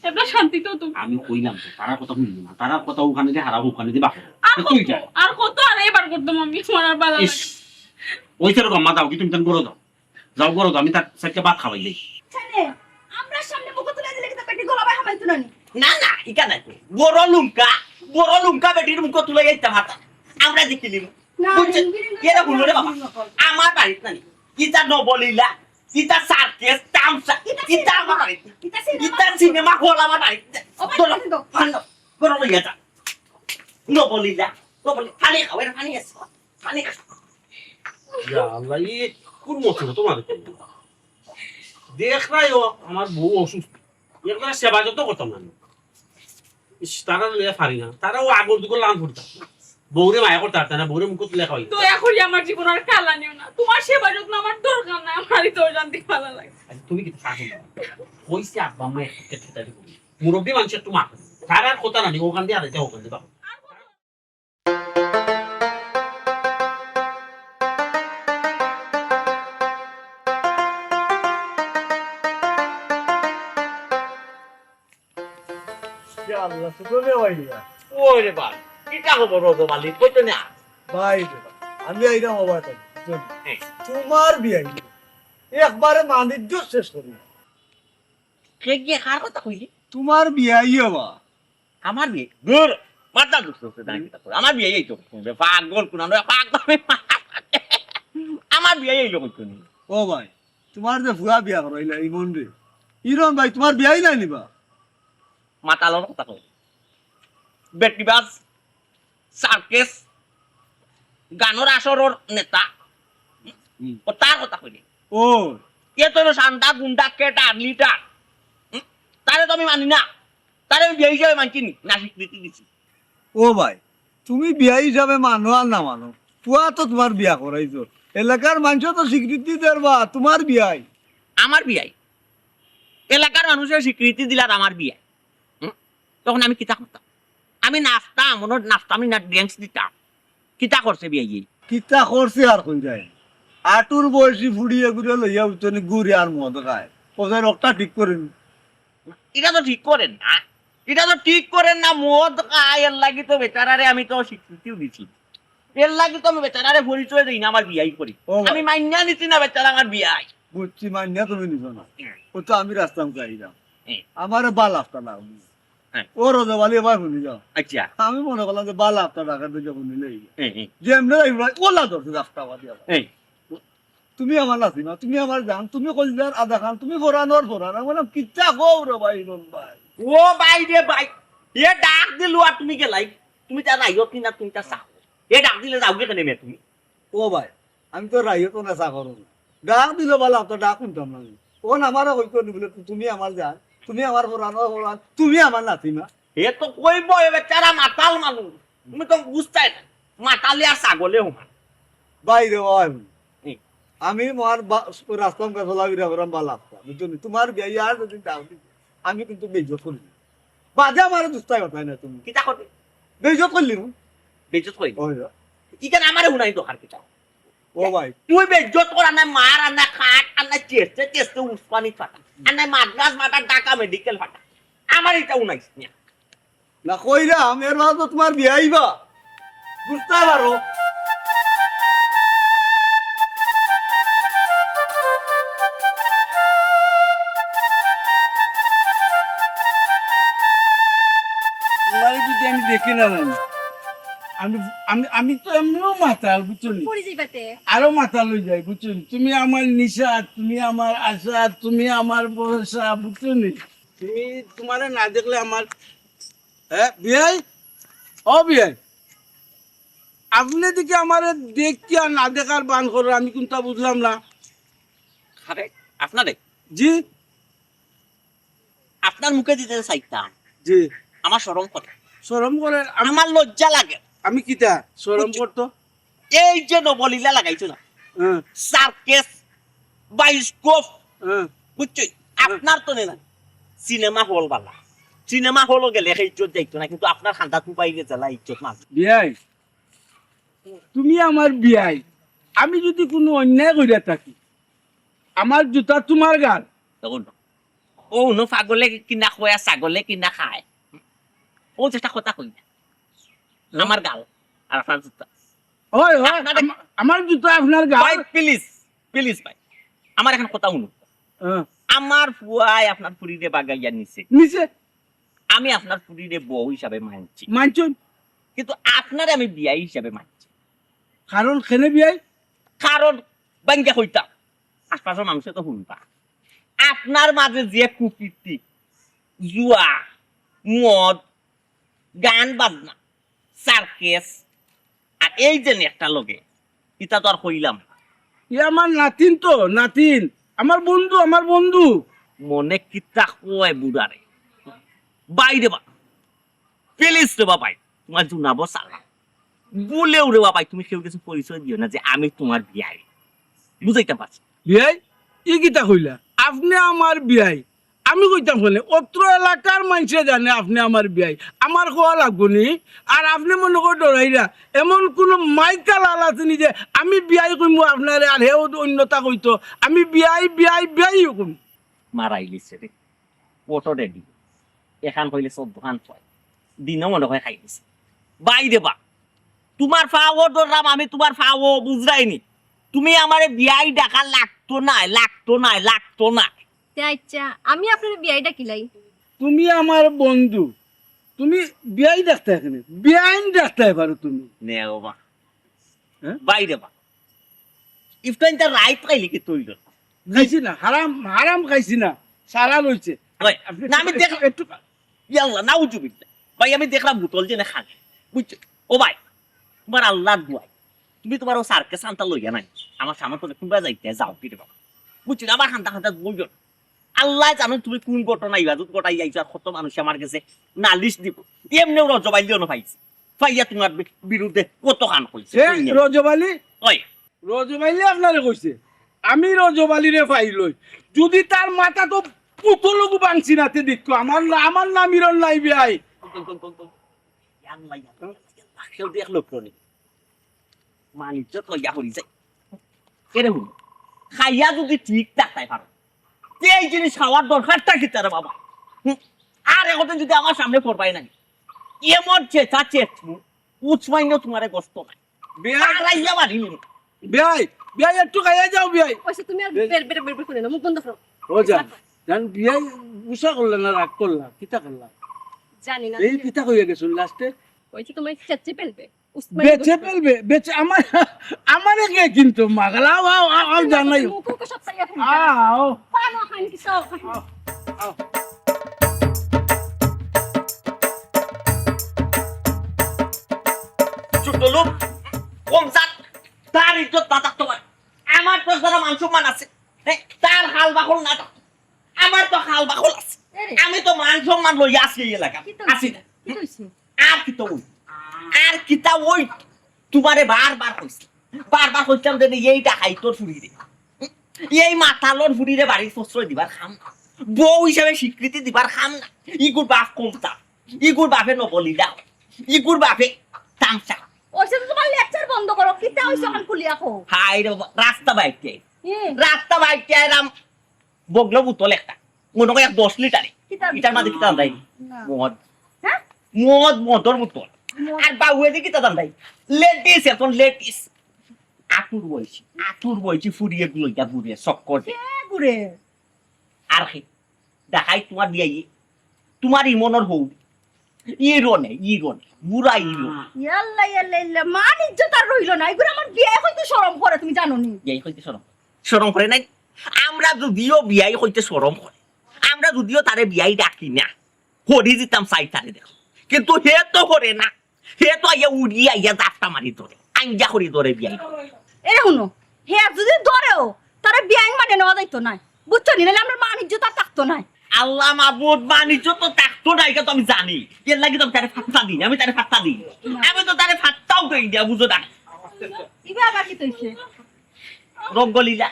এটা শান্তি তো তুমি। আমি কইলাম তো, তারার কথা হুনবো না, তারার কথা অখান দি হারা, অখান দি বাকি। আর কত, আর কত আর এবার করতাম আমি, আমার আর ভালা লাগে না। অইছে রে আম্মা, যাওগি তুমি, তান ঘরো যাও। যাও ঘরো যাও, আমি তার সাথে ভাত খাওয়াই দেই। ছেলে, আমরার সামনে মুখ তুলে দিলে কিন্তু বেটি গলা বাই হামাইতো না নি। না, না, ইটা নাই। বড় লুঙ্কা, বড় লুঙ্কা বেটির মুখ তুলে যাইতে মাথা। আমরা দেখি নিব। না, বুঝছে? রিং বিরিং এরা করে হুনো রে বাবা। রিং বিরিং করে। আমার বাড়িত না নি। ইটা নবলীলা, ইটা সার্কাস, তামসা, ইটা ইটা সিনেমা। আমার বাড়িত। ইটা সিনেমা। ইটা সিনেমা হল আমার বাড়িত। ও, ধরো, বাড়িত তো। ভালো, বড় লইয়া যা। নবলীলা, নবলীলা, পানি খাও, এরা পানি আছে। পানি খাও। ইয়া আল্লাহ, ই কোন মুসিবত তোমার? দেখরায়ও আমার বউ অসুস্থ, একবার সেবা যত্ন করতাম না আমি। ইস, তারারে লইয়া পারি না, তারাও আগর যুগর লান ফুরতা। বউরে মায়া করতা পারতা না, বউরে মুখ তুলে খাওয়াই। দয়া করি আমার জীবন আর কালা নিও না, তোমার সেবা যত্ন আমার দরকার নাই, আমারই তো অশান্তি ভালা লাগে। আচ্ছা, তুমি কিন্তু শাসন করো। কইছি আব্বা আম্মা একটা খেতে দিব। মুরব্বী মানুষ একটু মাফ। তারার কথা না নি, অখান দি আর এটা অখান দি বাবা। ইয়া আল্লাহ, শুক্র রে ভাই রে। ওরে ভাই, কিতা খবর রজব আলী? কইতো না? ভাই রে ভাই, আমি আইরাম আবার তাই, বুঝছো নি? হ্যাঁ। তোমার বিয়াই একবারে মানিজ্য শেষ করি। কে গিয়ে কার কথা কইলি? তোমার বিয়াই হবা। আমার বিয়ে? দূর, মাথা দুষ্ট হচ্ছে, জানি কিতা করে। আমার বিয়ে এই তো, পাগল কোন, আমরা পাগল। আমার বিয়ে এই লোক কোন? ও ভাই, তোমার যে ফুয়া বিয়া করাইলা, ইমন রে। ইমন ভাই, তোমার বিয়াই নাই নিবা? মাতালর কথা কই। বেটিবাজ, সার্কাস, গানর আসরর নেতা। হুম। ও তার কথা কই। ও। এ তো সান্ডা, গুন্ডা, কেটা, লিডার। হুম? তারে তো আমি মানি না। তারে আমি বিয়া হিসাবে মানছি নি, না স্বীকৃতি দিছি। ও ভাই, তুমি বিয়া হিসাবে মানো আর না মানো, ফুয়া তো তোমার বিয়া করাইছো। এলাকার মানুষ তো স্বীকৃতি দের বা তোমার বিয়াই। আমার বিয়াই? এলাকার মানুষে স্বীকৃতি দিলার আমার বিয়াই। হুম? তখন আমি কিতা করতাম? আমি নাচতাম, মনে নাচতাম না, ড্যান্স দিতাম। কিতা করছে বিয়াই? কিতা করছে আর কই যায়? আটুর বয়সী ফুড়ি এগুলো লইয়া উঠতে ঘুরে আর মদ খায়। কোথায় রোগটা ঠিক করেন? ইটা তো ঠিক করেন না, ইটা তো ঠিক করেন না। মদ খায়, এর লাগি তো বেচারারে আমি তো স্বীকৃতিও দিছি। এর লাগি তো আমি বেচারারে পরিচয় দেই না, আমার বিয়াই করি। ও ভাই। আমি মাইন্না নিছি না বেচারা আমার বিয়াই। বুঝছি, মাইন্না তুমি নিছো না। হ্যাঁ। ও তো আমি রাস্তা মুখে আইলাম। হ্যাঁ। আমারে বালা আফতা না। হ্যাঁ। ও রজব আলী, এবার শুনি যাও। আচ্ছা। আমি মনে করলাম যে বালা আফতা ডাকার দিকে শুনিলে এই। হ্যাঁ, হ্যাঁ। যে এমনি এই ভাই ওলা ধরছে রাস্তা বাদে আবার। হ্যাঁ। তুমি আমার নাসিমা, তুমি আমার জান, তুমি কলিজার আধা খান, তুমি ফোরানোর ফোরান। আমি বললাম, "কিচ্ছা কও রে ভাই, ইমন ভাই।" ও ভাই রে ভাই, এ ডাক দিল আর তুমি গেলাই। তুমি তার রাইও কি না, তুমি তার চাও। এ ডাক দিলে যাও কেনে মে তুমি? ও ভাই, আমি তো রাইও তো না চা করো না। ডাক দিল বলে, "আপনার ডাক শুনতাম না আমি।" ও না আমারে কইতো নি বলে, "তুমি আমার জান, তুমি আমার ফোরানোর ফোরান, তুমি আমার নাসিমা।" এ তো কইব, এ বেচারা মাতাল মানুষ। তুমি তো বুঝতায় না। মাতালে আর ছাগলে সমান। ভাই রে ভাই, হুম। আমি মহান বা-, রাস্তাম কা চলাফেরা করাম বালা আফতা, বুঝছো নি? তোমার বিয়া আর যদি দাও নি, আমি কিন্তু বেইজ্জত করি। বাদে আমার দুস্তায় কথায় না তুমি। কিতা করবে? বেইজ্জত করলি, হুম? বেইজ্জত করি। ওই রে। ইখান আমারে হুনাই দরকার কিতা? ও ভাই। তুই বেইজ্জত কর, আর না মার, আর না খাট, আর না চেস্টে, চেস্টে উসমানি ফাটা। আর না মাদ্রাস ফাটা, ঢাকা মেডিকেল ফাটা। আমার ইটা হুনাইস না। না কইরাম, এর মাঝে তো তোমার বিয়া আইবা। বুঝতে পারো। তোমারে যদি আমি দেখি না জানি, আমি, আমি, আমি তো এমনিও মাতাল, বুঝছো নি? পড়ে যাইবাতে। আরো মাতাল হয়ে যাই, বুঝছো নি? তুমি আমার নিশা, তুমি আমার আশা, তুমি আমার ভরসা, বুঝছো নি? তুমি, তোমারে না দেখলে আমার, হ্যাঁ, বিয়াই? ও বিয়াই, আপনি দিকে আমারে দেখিয়া না দেখার বান করো, আমি কোনটা বুঝলাম না। আরে, আপনারে? জি? আপনার মুখে দিতে চাইতাম। জি। আমার শরম করে। শরম করে? আম-, আমার লজ্জা লাগে। আমি কিতা? শরম বুঝছো? করতো? এই যে নবলীলা লাগাইছো না, হ্যাঁ। সার্কাস, বায়োস্কোপ, হ্যাঁ। বুঝছো? হ্যাঁ। আপনার তো নেই না। সিনেমা হল বালা। সিনেমা হলও গেলে সেই ইজ্জত যাইতো না, কিন্তু আপনার খান্দা তুপাইলে জ্বালা ইজ্জত না। বিয়াই, তুমি আমার বিয়াই, আমি যদি কোনো অন্যায় করিয়া থাকি, আমার জুতা তুমার গাল। তখন ও হুনো, পাগলে কিনা কয় আর ছাগলে কিনা খায়। ও যেটা কথা কই না। আমার গাল আর আপনার জুতা। হয়, হয়, আপনার আমা-, আমার জুতা আপনার গাল। ভাই, please, please ভাই, আমার এখন কথা হুনো। হ্যাঁ। আমার ফুয়ায় আপনার ফুরিরে বাগাইয়া নিছে। নিছে? আমি আপনার ফুরিরে বউ হিসাবে মানছি। মানছইন? কিন্তু আপনারে আমি বিয়াই হিসাবে মানছি। কারণ কেনে বিয়াই? কারণ ভাঙ্গিয়া কইতাম, আশপাশর মানুষে তো হুনবা। আপনার মাঝে যে কুকীর্তি, জুয়া, মদ, গান বাজনা, সার্কেস, আর এই যে নেকটা লগে, ইতা তো আর কইলাম না। ই আমার নাতিন তো, নাতিন। আমার বন্ধু, আমার বন্ধু। মনে কিতা কয় বুড়ারে? ভাই রে বা, please রে বা ভাই, তুমার জুনাবো সালাম। ভুলেও রে বা ভাই, তুমি কেউর গেছে পরিচয় দিও না যে আমি তুমার বিয়াই। বুঝাইতাম পারছি। বিয়াই? ই কিতা কইলা? আপনে আমার বিয়াই। আমি কইতাম কেনে, অত্র এলাকার মানষে জানে আপনে আমার বিয়াই। আমার কওয়া লাগবো নি? আর আপনে মনো করি ডরাইরা, এমন কুনু মাইকা লাল আছে নি যে আমি বিয়াই কইমু আপনারে আর হেও অন্যতা কইতো? আমি বিয়াই, বিয়াই, বিয়াই কইমু। মারাইলিছে রে। Auto ready. এখান কইলে চৌদ্দ খান কয়। দিনও মনে হয় খাই দিছে। ভাই রে বা, তুমার ফাও ধরলাম আমি, তুমার ফাও বুঝরায়নি। তুমি আমারে বিয়াই ডাকা লাগতো নায়, লাগতো নায়, লাগতো নায়। তে আচ্ছা, আমি আপনারে বিয়াই ডাকিলাই। তুমি আমার বন্ধু, তুমি বিয়াই ডাকতায় কেনে? বিয়াইন ডাকতায় পারো তুমি। নে ও বা। হ্যাঁ? ভাই রে বা। ইফতাইনটা রাইত খাইলে কি তৈল? খাইছি না, হারাম, হারাম খাইছি না, সারা রইছে। ওই, আপনে না, আমি একটু, দেখ- একটু, ইয়াল্লা, নাউজুবিল্লাহ। ভাই, আমি দেখলাম বোতল যেনে খালি। বুঝছো? ও ভাই, তুমার আল্লার দুয়াই। তুমি তুমার ও সার্কেস আনতা লইয়া নাই। আমার সামনে তো কুনবা যাইতে যাও কি রে বাবা? বুঝছো? আমার হান্তা হান্তা বলছো। আল্লায় জানো তুমি কুন ঘটনা ইবাদত ঘটাই আইছো, আর কত মানুষ আমার গেছে নালিশ দিব। এমনেও রজবাইলিও না পাইছি। পাইয়া তুমার বি-, বিরুদ্ধে কত খান কইছে, এ, কইনি? রজব আলী? ওই। রজব আলী আপনারে কইছে? আমি রজব আলীরে পাইলই। যদি তার মাথা তো পুতলগু ভাঙছি না তে দেখো, আমার না-, আমার নাম ইরন নাই বিয়াই। ইয়াল্লা, ইয়াল্লা, ইয়াল্লা, কেউ দেখলো কেউ নেই। মানিজ্য তো ইয়া করি যায়। এরে হুন, খাইয়া যদি ঠিক থাকতায় পারো, তে এই জিনিস খাওয়ার দরকারটা কিতা রে বাবা? হুম? আর এখন যদি আমার সামনে পড়বায় নাই, এমন চেঁচা চেঁচমু, উচমাইন্য তুমারে গস্ত নাই। বিয়াই, আর আইয়া বাড়ি নিমু। বিয়াই, বিয়াই একটু খাইয়া যাও বিয়াই। ওই যে তুমি আর বে- বের বের বের বের করে না, মুখ বন্ধ করো। ও জান, জান বিয়াই গুসা করলা না রাগ করলা, কিতা করলা? জানি না। এই কিতা কইয়া গেছুন লাস্টে? ওই যে তোমার চেঁচে ফেলবে। উসমানী বেচে ফেলবে, বেচে আমার, আমারে কে কিন্তু মাগাল, আও, আও, আও, আও, জানাই। মুখে তো সব চাইয়া ফেলবে। আও। পানো খান কি সব খান। আও, আও। ছোট লোক, কম জাত, তার ইজ্জত না থাকতো পারে। আমার তো যারা মান সম্মান আছে, হ্যাঁ, তার হাল বাকল না থাকতো। আমার তো হাল বাকল আছে। আরে। আমি তো মান সম্মান লইয়া আছি এই এলাকা। কি তো আছি না। কি তো হইছে? আর কিতা ওই? আর কিতা ওই? তুমারে বারবার কইছি। বারবার কইতাম যে এই ডাকাইতর ফুরিরে, এই মাতালর ফুরিরে বাড়িত প্রশ্রয় দিবার কাম না। বউ হিসাবে স্বীকৃতি দিবার কাম না। ইগুর বাপ কমতা। ইগুর বাপে নবলীলা। ইগুর বাপে তামসা। ওইসে তো তুমার lecture বন্ধ করো। কিতা হইছে অখন খুলিয়া কও? হায় রে বাবা, রাস্তা বাইতে। হুম। রাস্তা বাইতে এরাম বগলো বোতল একটা, মনো কয় এক দশ লিটারে। কিতা ইটার মাঝে কিতা আন্দাই? না। মদ। হ্যাঁ? মদ, মদর বোতল। মদ। আর বাউয়ে দি কিতা আন্দাই? লেডিস, এখন লেডিস। আতুর বয়সী, আতুর বয়সী ফুরিয়ে গুলো ইটা ঘুরে, চক্কর দে। কে ঘুরে? আর কি? দেখাই তুমার বিয়াই, তুমার ইমনর হউ। ইরনে, ইরনে, বুড়া ইরনে। ইয়াল্লা, ইয়াল্লা, ইয়াল্লা, মান ইজ্জত আর রইল না। এগুলো আমার বিয়াই কইতে শরম করে, তুমি জানো নি? বিয়াই কইতে শরম। শরম করে নাই? আমরা যদিও বিয়াই কইতে শরম করে, আমরা যদিও তারে বিয়াই ডাকি না, হরি দিতাম চাই তারে দেখো। কিন্তু হে তো করে না, হে তো আইয়া উড়িয়া আইয়া জাপটা মারি ধরে, আঞ্জা করি ধরে বিয়াই। এরে হুনো, হে যদি ধরেও, তারে বিয়াই মানে নেওয়া যাইতো নায়। বুঝছো নি? নাহলে আমরা মান ইজ্জত আর থাকতো নায়। আল্লাহ মাবুদ, মান ইজ্জত তো থাকতো নায়, ইটা তো আমি জানি। এর লাগি তো আমি তারে ফাত্তা দিই না, আমি তারে ফাত্তা দিই না। আমি তো তারে ফাত্তাও দেই না, বুঝো না। ইবা আবার কিতা অইছে? রঙ্গলীলা,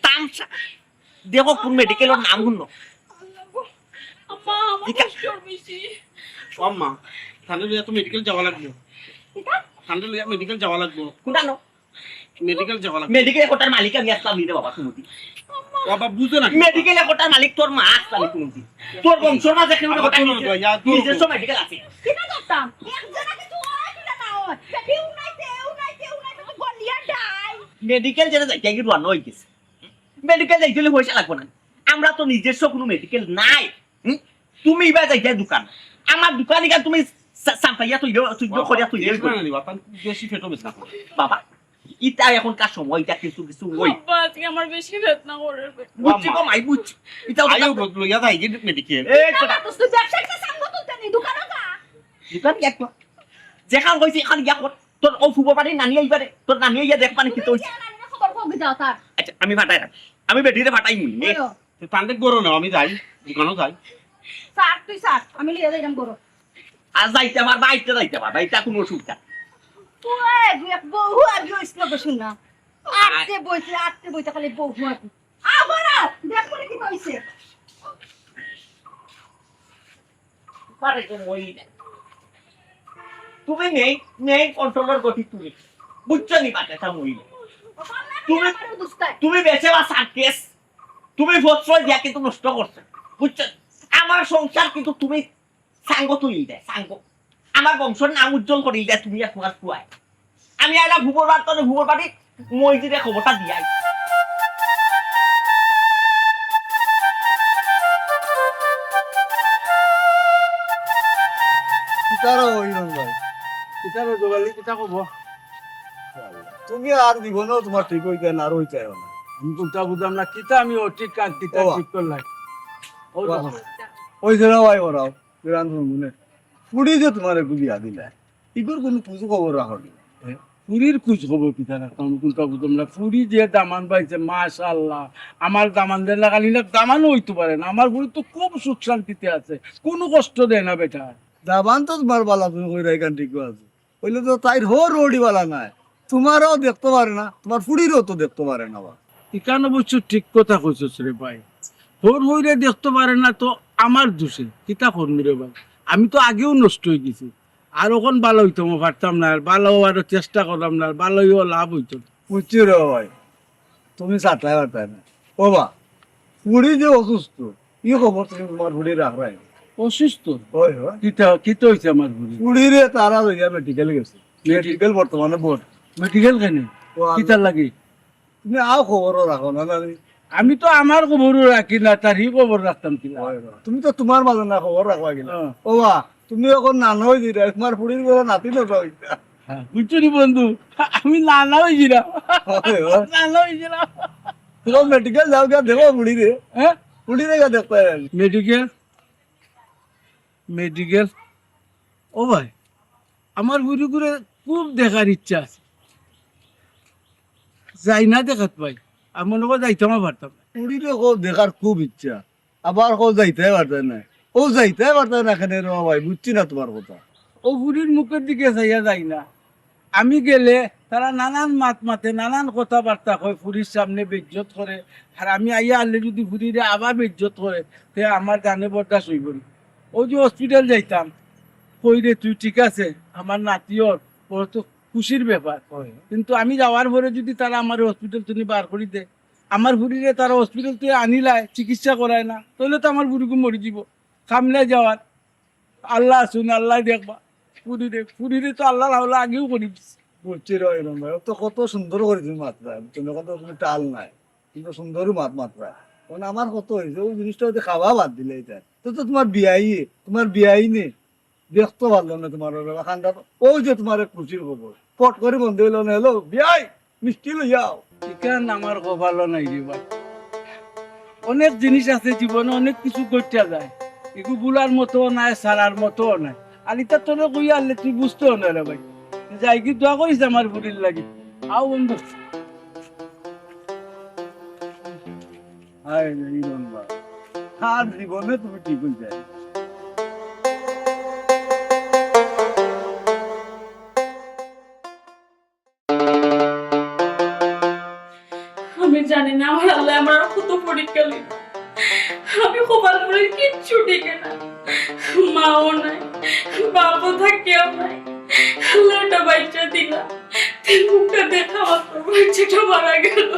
তামসা। দেখো কোন মেডিকেলর নাম হুনো। আম্মা, আমার ইকা- জ্বর বেশি। ও আম্মা, তানরে লইয়া তো মেডিকেল যাওয়া লাগবো। কিতা? তানরে লইয়া মেডিকেল যাওয়া লাগবো। কোনটা নো? মেডিকেল যে হলা। মেডিকেল কোটার মালিক আমি আসলাম নি রে বাবা, তুমি। বাবা বুঝো না। মেডিকেল কোটার মালিক তোর মা আসলাম নি তুমি। তোর বংশর মাঝে কেউ বাবা, কথা শোনো, নিজের, দয়া, দয়া, নিজস্ব মেডিকেল আছে। কিতা করতাম? একজনে কিছু হয় কিনা না হয়? কেউ নাই, কেউ নাই, কেউ নাই, তুমি বলিয়া যাই। মেডিকেল যেটা যাইতে আগে রওনা হয়ে গেছে। মেডিকেল যাইতে হলে পয়সা লাগবো না। আমরা তো নিজস্ব কোনো মেডিকেল নাই। হুম? তুমি ইবা যাইতে দোকান। আমার দোকান ইখান তুমি সা-, সামটাইয়া তুই দেও, তুই দেও, করিয়া তুই দেও। বেশি মানে নিবা, তার বেশি পেটও বেশ না করে। বাবা, ইটা এখনকার সময়, ইটা কিছু কিছু ওই। আব্বা, আজকে আমার বেশি বেদনা করে। বুঝছি গো মাই, বুঝছি। ইটা ওটা আইও গো, লইয়া যাই গি মেডিকেল। এই তো বাবা, তো তুই ব্যবসায়ীর কাছে আঙ্গুল তুলতে নেই, দোকানে যা। দোকান গিয়া কর। যেখান কইছি এখান গিয়া কর। তোর ও ফুবো বাড়ি নানি আইবা রে। তোর নানি আইয়া দেখবা নি কিতা অইছে। তুমি গিয়া নানিরে খবর কও গি যাও তার। আচ্ছা, আমি ফাটাই রাখ। আমি বেটিরে ফাটাই মুই। ওই ও। তো তাহলে গরো না, আমি যাই, দোকানও যাই। স্যার, তুই স্যার, আমি লিয়ে যাইলাম গরো। আর যাইতে পারবা, আইতে যাইতে পারবা, এটা কোনো অসুবিধা। তুই এক বহু আগে হইছিল গো, শুন না। আটতে বইতে, আটতে বইতে খালি বহু আগে। আবার আও, দেখ করে কি কইছে। পারে তো মই না। তুমি নেই, নেই কন্ট্রোলের গতি তুমি। বুঝছো নি বাচ্চাটা মই না। তুমি, তুমি বেঁচে বা সার্কেস। তুমি প্রশ্রয় দিয়া কিন্তু নষ্ট করছো। বুঝছো? আমার সংসার কিন্তু তুমি সাঙ্গ তুলি দেয়, সাঙ্গ। আমার বংশর নাম উজ্জ্বল করি দেয় তুমি আর তোমার ফুয়ায়। আমি আইলাম ফুবর বাড়ি, তোর ফুবর বাড়ি, মই যে খবরটা দিয়াই। কিতারা ওই রং ভাই? কিতারা জোগালি, কিতা খবর? তুমি আর জীবনেও তোমার ঠিক হইতে না, আর হইতে না। আমি কোনটা বুঝলাম না, কিতা আমি অঠিক কাজ কিতা ওবা। ঠিক করলাই? ও ওবা। দেখো। ওই যে ভাই ওরাও, বিরান হুনগুনে। ফুড়ি যে তোমার একটু বিয়া দিলে, ইগোর কোনো খোঁজ খবর রাখো নি? ফুড়ির খোঁজ খবর কিতা রাখতাম, কোনটা বুঝলাম না। ফুড়ি যে দামান পাইছে, মাশাআল্লাহ। আমার দামানদের লাগালি না, দামানও হইতে পারে না। আমার ফুড়ি তো খুব সুখ শান্তিতে আছে, কোনো কষ্ট দেয় না বেটা। দামান তো তোমার বালা, তুমি কইরা এখান ঠিক আছে। হইলে তো তাইর হো রোডি বালা নাই, তোমারও দেখতে পারে না, তোমার ফুড়িরও তো দেখতে পারে না বা। ইখান অবশ্য ঠিক কথা কইছস রে ভাই। হর হইরে দেখতে পারে না তো আমার দোষে, কিতা করমু রে ভাই? আমি তো আগেও নষ্ট হয়ে গেছি, আর অখন বালা হইতাম পারতাম না, আর বালা হওয়ার চেষ্টা করলাম না, আর বালা হইয়া লাভ হইতো না। বুঝছি রে ভাই, তুমি সাতায় পারতায় না। ও বা, ফুড়ি যে অসুস্থ, ই খবর তুমি তোমার ফুড়ি রাখরায়। অসুস্থ? হয়, হয়। কিতা, কিতা হইছে আমার ফুড়ি? ফুড়িরে তারা লইয়া মেডিকেল গেছে। মেডি- মেডিকেল বর্তমানে বন্ধ। মেডিকেল কেনে? ও, আমি- কিতার লাগি? তুমি আও খবরও রাখো না, না রে? আমি তো আমার খবরও রাখি না, তার হি খবর রাখতাম কিলা? হয়, হয়। তুমি তো তোমার মাঝে না খবর রাখবা কিলা? হ্যাঁ। ও বা, তুমি অখন নানা হয়ে দিলে, তোমার ফুড়ির বড় নাতি না হইতা। হ্যাঁ, বুঝছো নি বন্ধু? আমি নানা হয়ে গেলাম। হয়, হয়। নানা হয়ে গেলাম। তুমি মেডিকেল যাও গিয়া দেখো ফুড়িরে। হ্যাঁ? ফুড়িরে গিয়া দেখতে হবে। মেডিকেল? মেডিকেল? ও ভাই, আমার ফুড়িগুরে খুব দেখার ইচ্ছা আছে। যাই না দেখাত ভাই, আমি মনে করি যাইতামও পারতাম না। ফুড়িরে খুব দেখার খুব ইচ্ছা, আবার কও যাইতায় পারতায় না। ও যাইতায় পারতায় না কেনে রে ভাই, বুঝছি না তোমার কথা। ও ফুড়ির মুখের দিকে চাইয়া যাই না। আমি গেলে তারা নানান মাত মাতে, নানান কথাবার্তা কয়, ফুড়ির সামনে বেইজ্জত করে। আর আমি আইয়া আনলে যদি ফুড়িরে আবার বেইজ্জত করে, তে আমার জানে বরদাস্ত হইব না। ও যে হসপিটাল যাইতাম, কই রে তুই ঠিক আছে? আমার নাতিওর, ওর তো খুশির ব্যাপার। হয়। কিন্তু আমি যাওয়ার পরে যদি তারা আমার হসপিটাল থেকে বার করি দেয়, আমার ফুড়িরে তারা হসপিটাল থেকে আনিলায়, চিকিৎসা করায় না, তাহলে তো আমার ফুড়িগু মরি দিব। কামলা যাওয়ার আল্লাহ আছইন, আল্লাহ দেখবা। ফুড়িরে, ফুড়িরে তো আল্লাহর হাওলা আগেও করি দিছে। বুঝছি রে ইমন ভাই, ও তো কত সুন্দর করে তুমি মাতরায়, তুমি কত তুমি টাল নাই, কিন্তু সুন্দরই মাত মাতরায়। কারণ আমার কত হইছে, ওই জিনিসটা হইতে খাওয়া বাদ দিলে এটা। তো, তো তোমার বিয়াই, তোমার বিয়াই নেই, দেখতে পারলাম না তোমার ওই খানটা। ওই যে তোমার এক খুশির খবর, পট করে বন্ধ হইল না, হলো বিয়াই, মিষ্টি লইয়াও। ইখান আমার কপালও নাই রে ভাই। অনেক জিনিস আছে জীবনে, অনেক কিছু ঘটিয়া যায়। এগু ভুলার মতো নাই, সারার মতো নাই। আর ইটা তোরে কইয়া আনলে তুই বুঝতেও না রে ভাই। যাই কি দোয়া করিস আমার ফুড়ির লাগি। আও বন্ধু। হায় রে ইমন ভাই, আর জীবনে তুমি ঠিক হয়ে যায়। আমি জানি না আমার আল্লাহ আমার কত পরীক্ষা লইব। আমি কপাল পরে কিচ্ছু টিকে না, মাও নাই, বাপও থাকিয়াও নাই। আল্লাহ একটা বাচ্চা দিলা, তার মুখটা দেখা মাত্র বাচ্চাটা মারা গেল।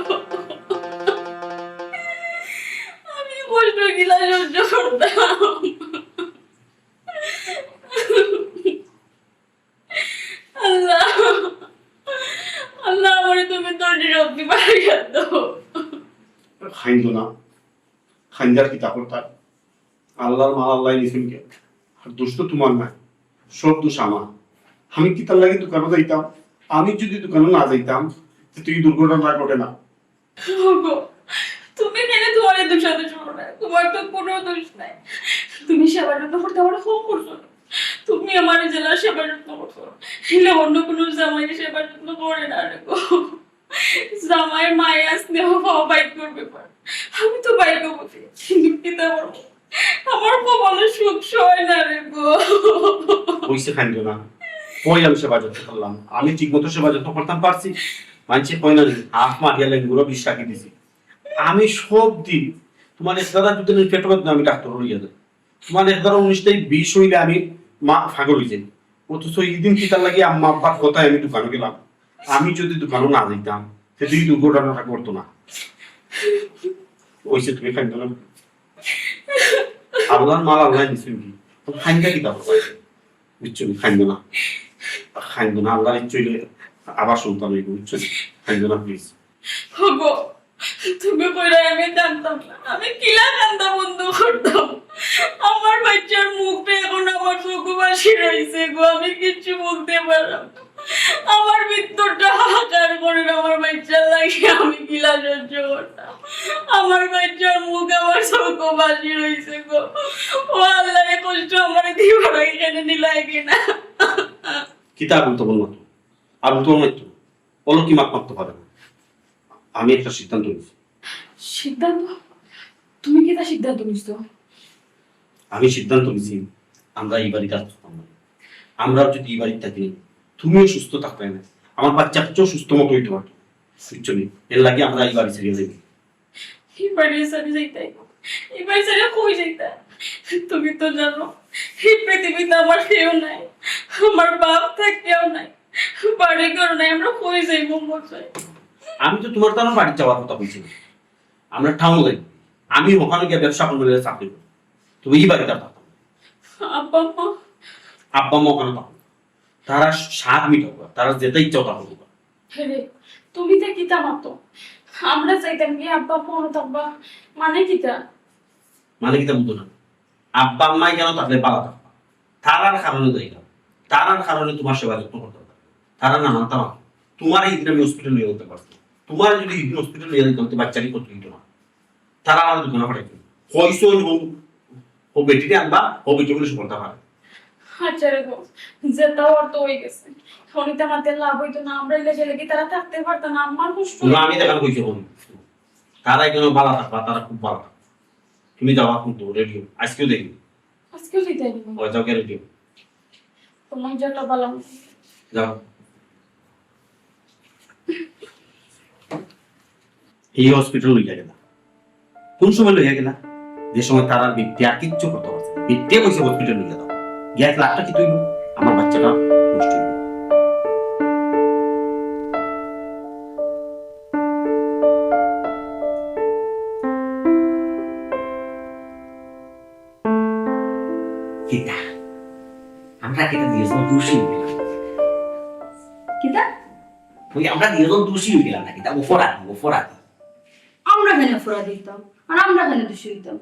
আমি কষ্ট কিলা সহ্য করতাম। আল্লাহ, আল্লাহ, আমারে তুমি তোর শক্তি বাড়াইয়া দাও। খাইন্দ না, খাইন্দার কিতা করতা? আল্লাহর মাল আল্লাহ নিছেন কে? আর দোষ তো তোমার না, সব দোষ আমার। আমি কিতার লাগি দোকানো যাইতাম? আমি যদি দোকানো না যাইতাম, তে তুই দুর্ঘটনা ঘটে না। ওগো, তুমি কেন তোমার এই দোষাদোষ করো না? তোমার তো কোনো দোষ নাই। তুমি সেবা যত্ন করতে আমার কম করছো না। তুমি আমার জেলা সেবা যত্ন করছো। এলে অন্য কোনো জামাই সেবা যত্ন করে না রে গো। জামাই মায়া স্নেহ পাওয়া ভাগ্যর ব্যাপার। আমি তো ভাগ্যবতী, কিন্তু কিতা করবো? আমার কপালে সুখ সয় না রে গো। কইছে খাইন্দ না, কই আমি সেবা যত্ন করলাম? আমি ঠিক মতো সেবা যত্ন করতাম পারছি? মানষে কয় না নি, হাফ মারিয়া লেঙ্গুরো বিষ রাখি দিছি। আমি সব দিন তোমার এক দাদা দুদিনের পেট ব্যথা আমি ডাক্তার লইয়া যাই। তোমার এক দাদা উনিশটাই বিষ হইলে আমি মা পাগল হয়ে যাই। অথচ এই দিন কিতার লাগি আম্মা আব্বার কথায় আমি দোকানে গেলাম। আমি যদি দোকানে না যাইতাম, সেদিন দুর্ঘটনাটা ঘটতো না। ওইসে তুমি খাইন্দ না। আল্লাহর মাল আল্লাহ নিছেন কি? তো খাইন্দা কিতা করবা? বুঝছো নি? খাইন্দ না। খাইন্দ না। আল্লাহর ইচ্ছে হইলে আবার সন্তান হইবে, বুঝছো নি? খাইন্দ না, প্লিজ। ওগো, তুমি কইরা আমি জানতাম না। আমি কিলা কান্দা বন্ধ করতাম? আমার বাচ্চার মুখটা এখন আমার চোখবাসী রইছে গো, আমি কিচ্ছু বলতে পারলাম না। আমার ভিতরটা হাহাকার করে আমার বাচ্চার লাগি আমি কিলা সহ্য করতাম। আমার বাচ্চার মুখ আমার চোখবাসী রইছে গো। ও আল্লাহ, এই কষ্ট আমার দিবার এখানে নিলাই কিনা। কিতা আবুল তবুল মাতো? আবুল তবুল মাতো? অলৌকিক মাত মাততে পারে না। আমি একটা সিদ্ধান্ত নিছি। সিদ্ধান্ত? তুমি কিতা সিদ্ধান্ত নিছো? আমি সিদ্ধান্ত নিছি, আমরা এই বাড়িতে আর থাকতাম না। আমরা যদি এই বাড়িতে থাকি, তুমিও সুস্থ থাকবে না, আমার বাচ্চা কাচ্চাও সুস্থ মতো হইতে পারতো, বুঝছো নি? এর লাগি আমরা এই বাড়ি ছেড়ে যাই। এই বাড়ি ছেড়ে যাইতাই? এই বাড়ি ছেড়ে কই যাইতা? তুমি তো জানো, এই পৃথিবীতে আমার কেউ নাই, আমার বাপ থাকিয়াও নাই, বাড়ি ঘর নাই, আমরা কই যাইবো মশাই? আমি তো তোমার তার বাড়ি যাওয়ার কথা বলছি না, আমরা টাউন যাই। আমি ওখানে গিয়ে ব্যবসা করবো, চাকরি করবো। তুমি এই বাড়িতে আর থাকো না। আব্বা আম্মা? আব্বা আম্মা ওখানে থাকো না। তারা স্বাদ মিটাও, তারা যেটা ইচ্ছা ওটা করবো। হে রে, তুমি তো কিতা মাতো? আমরা চাইতাম কি আব্বা আম্মা ওখানে থাকবা? মানে কিতা? মানে কিতা বুঝো না? আব্বা আম্মাই কেন তাহলে বালা থাকবা? তারার কারণে যাইলাম, তারার কারণে তোমার সেবা যত্ন করতে পারবে। তারা না মানতাম, তোমার এই দিন আমি হসপিটাল নিয়ে যেতে পারতাম। তোমার যদি এই দিন হসপিটাল নিয়ে যেতে হতো, বাচ্চাটি কত হইতো না। তারা আমার দোকানে পাঠাইতো। কইছো এবং ও বেটিরে আনবা, ও বেটি বলে সফলতা পাবে। আচ্ছা রে গো, যেটা ওর তো হয়ে গেছে। অনিতা মাতে লাভ হইতো না, আমরা এলে গেলে কি তারা থাকতে পারতো না? আমার কষ্ট না, আমি হইতো। দেখান কইছি এখন। তারা এখানে বালা থাকবা, তারা খুব বালা থাকবা। তুমি যাওয়া কিন্তু রেডিও, আজকেও দেখি। আজকেও দিতে হইব। ওই যাও, রেডিও। তোমার যেটা ভালো। যাও। এই হসপিটাল লইয়া গেলা। কোন সময় লইয়া গেলা? যে সময় তারা বিদ্যা আর কিচ্ছু করতে পারছে না। বিদ্যা কইছে হসপিটাল লইয়া দাও। গিয়া এক লাখটা কি তুই? আমার বাচ্চাটা নষ্ট হইবে। কিতা? আমরা কিতা দুইজন দোষী হইলাম? কিতা? ওই আমরা দুইজন দোষী হইলাম না কিতা? অপরাধী, অপরাধী। আমরা কেন অপরাধী হইতাম? আর আমরা কেন দোষী হইতাম?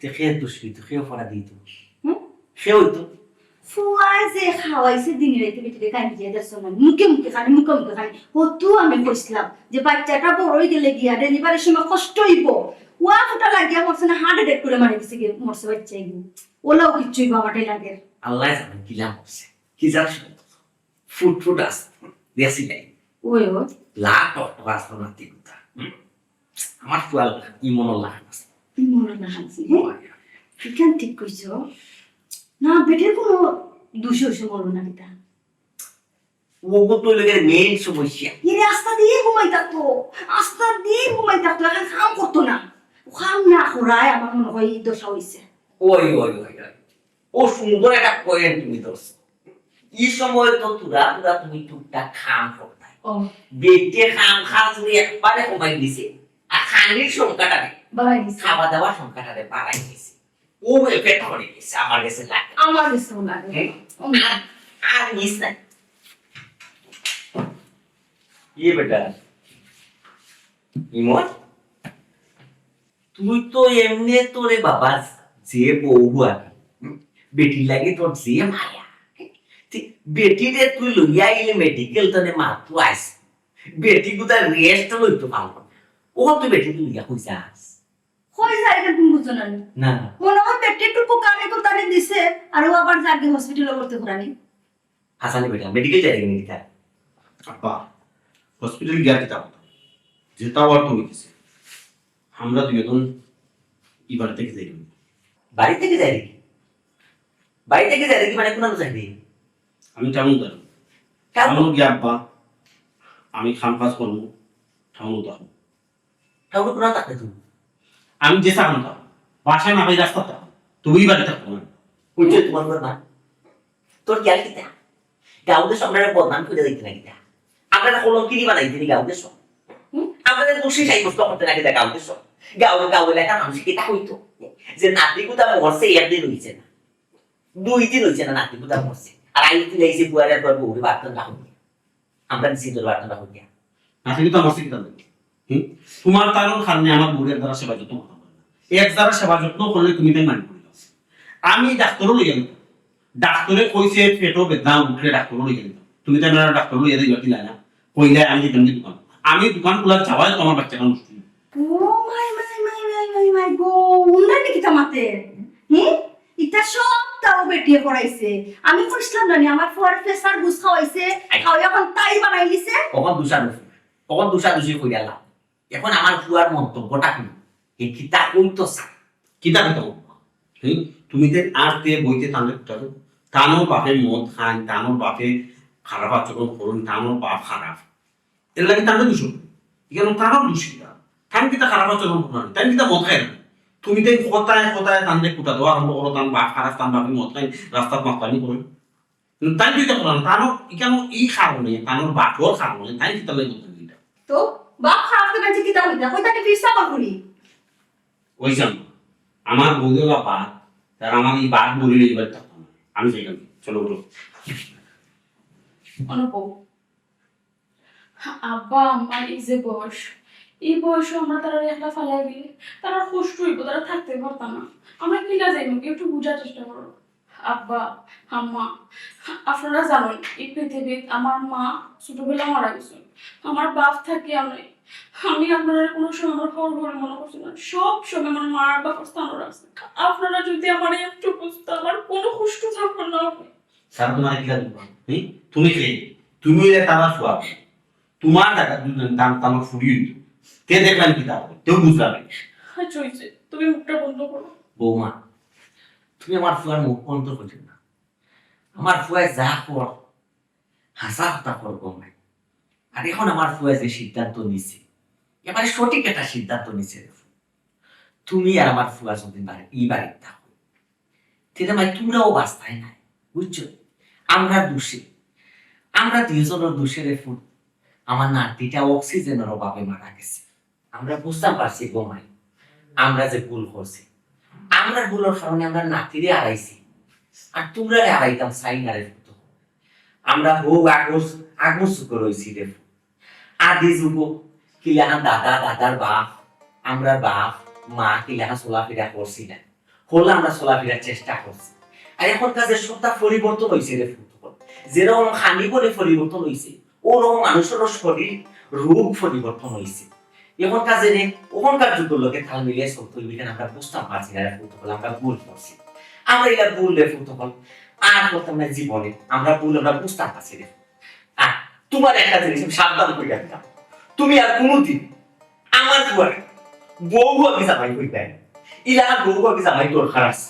তে কে দোষী হইতো, কে অপরাধী হইতো? হুম? কে হইতো? ফুয়া যে খাওয়াইছে দিনে রাইতে বেটিরে কান্দিয়া দেখছো না, মুখে মুখে খালি, মুখে মুখে খালি। ও তো আমি কইছিলাম যে বাচ্চাটা বড় হয়ে গেলে গিয়া ডেলিভারির সময় কষ্ট হইব। ওয়া ফুটা লাগিয়া মরছে না, হার্ট অ্যাটাক করে মারা গেছে গিয়া, মরছে বাচ্চা এগু। ওলাও কিচ্ছু হইব আমারটাই লাগে। আল্লাহ জানে কিলা মরছে, কি জান শুনে তো। ফুট ফুট আসতো, দেশি নাই। ওই ওই। লাখ টক টক আসতো না তিন কথা। হুম? আমার ফুয়াল ইমনর লাখান আছে। ইমনর লাখান আছে, হ্যাঁ? ওই। এখান ঠিক কইছো। না, বেটির কোনো দোষ হইছে মরবো না কিতা? ওগো তো লোকের মেইন সমস্যা। এরে আস্তা দিয়ে ঘুমাই থাকতো, আস্তা দিয়ে ঘুমাই থাকতো, এখন কাম করতো না। ও কাম না করায় আমার মনে হয় এই দশা হইছে। ওই, ওই, ওই, ওই। ও সুন্দর একটা পয়েন্ট তুমি ধরছো। ই সময় তো তুরা তুরা তুমি টুকটাক কাম করতায়। ও। বেটিয়ে কাম কাজ তুমি একবারে কমাই দিছে। আর খানির সংখ্যাটারে, বাড়াই দিছে। খাওয়া দাওয়ার সংখ্যাটারে বাড়াই দিছে। ও এ পেট করে গেছে, আমার গেছে লাগে। আমার গেছেও লাগে। হ্যাঁ? ও। আর, আর নিস না। ইয়ে বেটা, ইমন, তুই তো এমনে তোরে বাবা যে বউ আর কি, বেটির লাগি তোর যে মায়া। তুই বেটিরে তুই লইয়া আইলে মেডিকেল তনে মাতু আইস। বেটি গুতা রেস্ট লইতো পারলো না। ও তুই বেটি তুই লইয়া কই যাস? কই যাই এটা তুমি বুঝো না নি? না, না। মনে হয় বেটি একটু কুকানি কুতানি দিছে, আর ও আবার যাকে হসপিটালে ভর্তি করানি। হাসানি বেটা, মেডিকেল যাই নি কিতা? আব্বা, হসপিটাল গিয়া কিতা করতাম? যেটা অওয়ার তো অইছে। আমরা দুইজন ই বাড়ি থাকি যাই নি। বাড়ি থাকি যাই নি? বাড়ি থাকি যাই নি মানে কোন যাই নি? আমি টাউন যাই। টাউন? টাউন গিয়া আব্বা, আমি কাম কাজ করমু, টাউন যাইমু। টাউন কোন থাকতে তুমি? আমি যে সাহান থাকমু, বাসা না পাই রাস্তা থাকমু, তুমি বাড়ি থাকো না। বুঝছো তোমার ঘর না? তোর খেয়াল কিতা? গাউদের সব আমরা বদনাম করে দিতে না কিতা? আমরা কলঙ্কিনী বানাইতে নি গাউদের সব। হুম? আমরা দোষী সাব্যস্ত করতে না কিতা গাউদের সব? গাউ, গাউ এলাকার মানুষ কিতা কইতো? যে নাতি গুতা মরছে একদিন অইছে না। দুই দিন অইছে না নাতি গুতা মরছে। আর আইজ তুই আইছে বুয়ারের পর বউরে বার্তন রাখো। আমরা দিছি তোর বার্তন রাখো। নাতি গুতা মরছে কিতা লাগে? হুম? তোমার তারর কারণে আমার বউরে এক যারা সেবা যত্ন করতাম পারে না। এক যারা সেবা যত্ন করলে তুমি তাই মানি করি দাও। আমি ডাক্তারও লইয়া গেলাম। ডাক্তারে কইছে পেটও বেদনা উঠলে ডাক্তারও লইয়া গেলাম। তুমি তাই আমার ডাক্তার লইয়া যাইবা কি লাগে না? কইলে আমি যেতাম কি দোকান। আমি দোকান খোলা যাওয়ায় তো আমার বাচ্চাটা নষ্ট হইল। ও মাই, মাই, মাই, মাই, মাই, মাই গো, উন্নয়নে কিতা মাতে? হুম? ইটা সব তাও বেটিয়ে করাইছে। আমি কইছিলাম না নি, আমার ফুয়ার প্রেসার বুঝ খাওয়াইছে, আই। খাওয়াই এখন তাই বানাই দিছে। কখন দুষাদুষি, কখন দুষাদুষি কইরা লাভ? এখন আমার ফুয়ার মন্তব্যটা কি? এ কিতা কইতো স্যার? কিতা কইতো? হুম? তুমি তে আর তে বইতে তানরে কুটাতো? তানোর বাপে মদ খান, তানোর বাপে খারাপ আচরণ করুন, তানোর বাপ খারাপ। এর লাগি তানরে দোষ। এখানে তানোর দোষ কিতা? তান কিতা খারাপ আচরণ করুন? তান কিতা মদ খায় না? তুমি তাই কথায় কথায় তানরে কুটাতো আরম্ভ করো, তান বাপ খারাপ, তান বাপে মদ খায়, রাস্তাত মাতলামি করে। তাই তো ইটা করলাম, তারও এখানে এই কারণে, তানোর বাপর কারণে, তাই কিতা লাগে বলতে দিটা। তো বাপ খারাপ তো বেঁচে কিতা হইতা? কই তাকে ফিরসা কর করি? ওই যাম, আমার বউদের বাপ, তার আমার এই বাপ বলি লইবার থাকতাম না। আমি যাইলাম, চলো উঠো। অনুভব, আব্বা আম্মার এই যে বয়স, এই বয়সে আমরা তারা একলা ফালাই দিলে তারা কষ্ট হইব, তারা থাকতে পারতা না। আমরা কিলা যাইব, একটু বুঝার চেষ্টা করো। আব্বা, আম্মা, আপনারা জানেন, এই পৃথিবীত আমার মা ছোটবেলা মারা গেছে। আমার বাপ থাকিয়া নাই। আমি আপনারা কোনো সময় আমার খবর করে মনে করছি না। সব সময় আমার মার বাবার স্থান রাখছে। আপনারা যদি আমার একটু বুঝতে, আমার কোনো কষ্ট থাকবে না। স্যার, তোমার কিলা দুঃখ? হুম? তুমি কে? তুমি হইলে তারা ফুয়া। তোমার জায়গা দুজন দাম তামাক ফুরি হইতো। তে দেখলাম কিতা? তেও বুঝলাম না। আচ্ছা, হইছে। তুমি মুখটা বন্ধ করো। বৌমা, তুমি আমার ফুয়ার মুখ বন্ধ করছো না। আমার ফুয়ায় যা কর, হাছা কথা কর গো মাই। আর এখন আমার ফুয়ায় যে সিদ্ধান্ত নিছে, এবারে সঠিক একটা সিদ্ধান্ত নিছে রে। তুমি আর আমার ফুয়া যদি বাড়ি, ই বাড়িত থাকো, তে রে মাই, তোমরাও বাঁচতায় নায়, বুঝছো? আমরা দোষী, আমরা দুইজনের দোষে রে ফুত, আমার নাতিটা অক্সিজেনের অভাবে মারা গেছে। আমরা বুঝতাম পারছি গো মাই, আমরা যে ভুল করছি, আমরার ভুলর কারণে আমরা নাতিরে হারাইছি, আর তোমরারে হারাইতাম চাই না রে ফুত। আমরা হউ আগর, আগর যুগর অইছি রে ফুত। আদি যুগো কিলাখান দাদা, দাদার বাপ, আমরার বাপ, মা কিলাখান চলাফিরা করছিলা, হলা আমরা চলাফিরার চেষ্টা করছি। আর এখনকার যে সবটা পরিবর্তন অইছে রে ফুত, যেরকম খানি বলে পরিবর্তন অইছে, ওরকম মানুষেরও শরীর রোগ পরিবর্তন অইছে। এখনকার যে রে, ওখানকার যুগর লগে তাল মিলিয়ে চলতে হইবে, এখানে আমরা বুঝতাম পারছি না রে ফুত, আমরা ভুল করছি। আমরা এটা ভুল রে ফুত, আর করতাম না জীবনে, আমরা ভুল আমরা বুঝতাম পারছি রে। আর তোমার একটা জিনিস আমি সাবধান করে রাখতাম, তুমি আর কোনোদিন আমার ফুয়ার বউ আগে জামাই কইবায় না। ইলাখান বউ আগে জামাই দরকার আছে।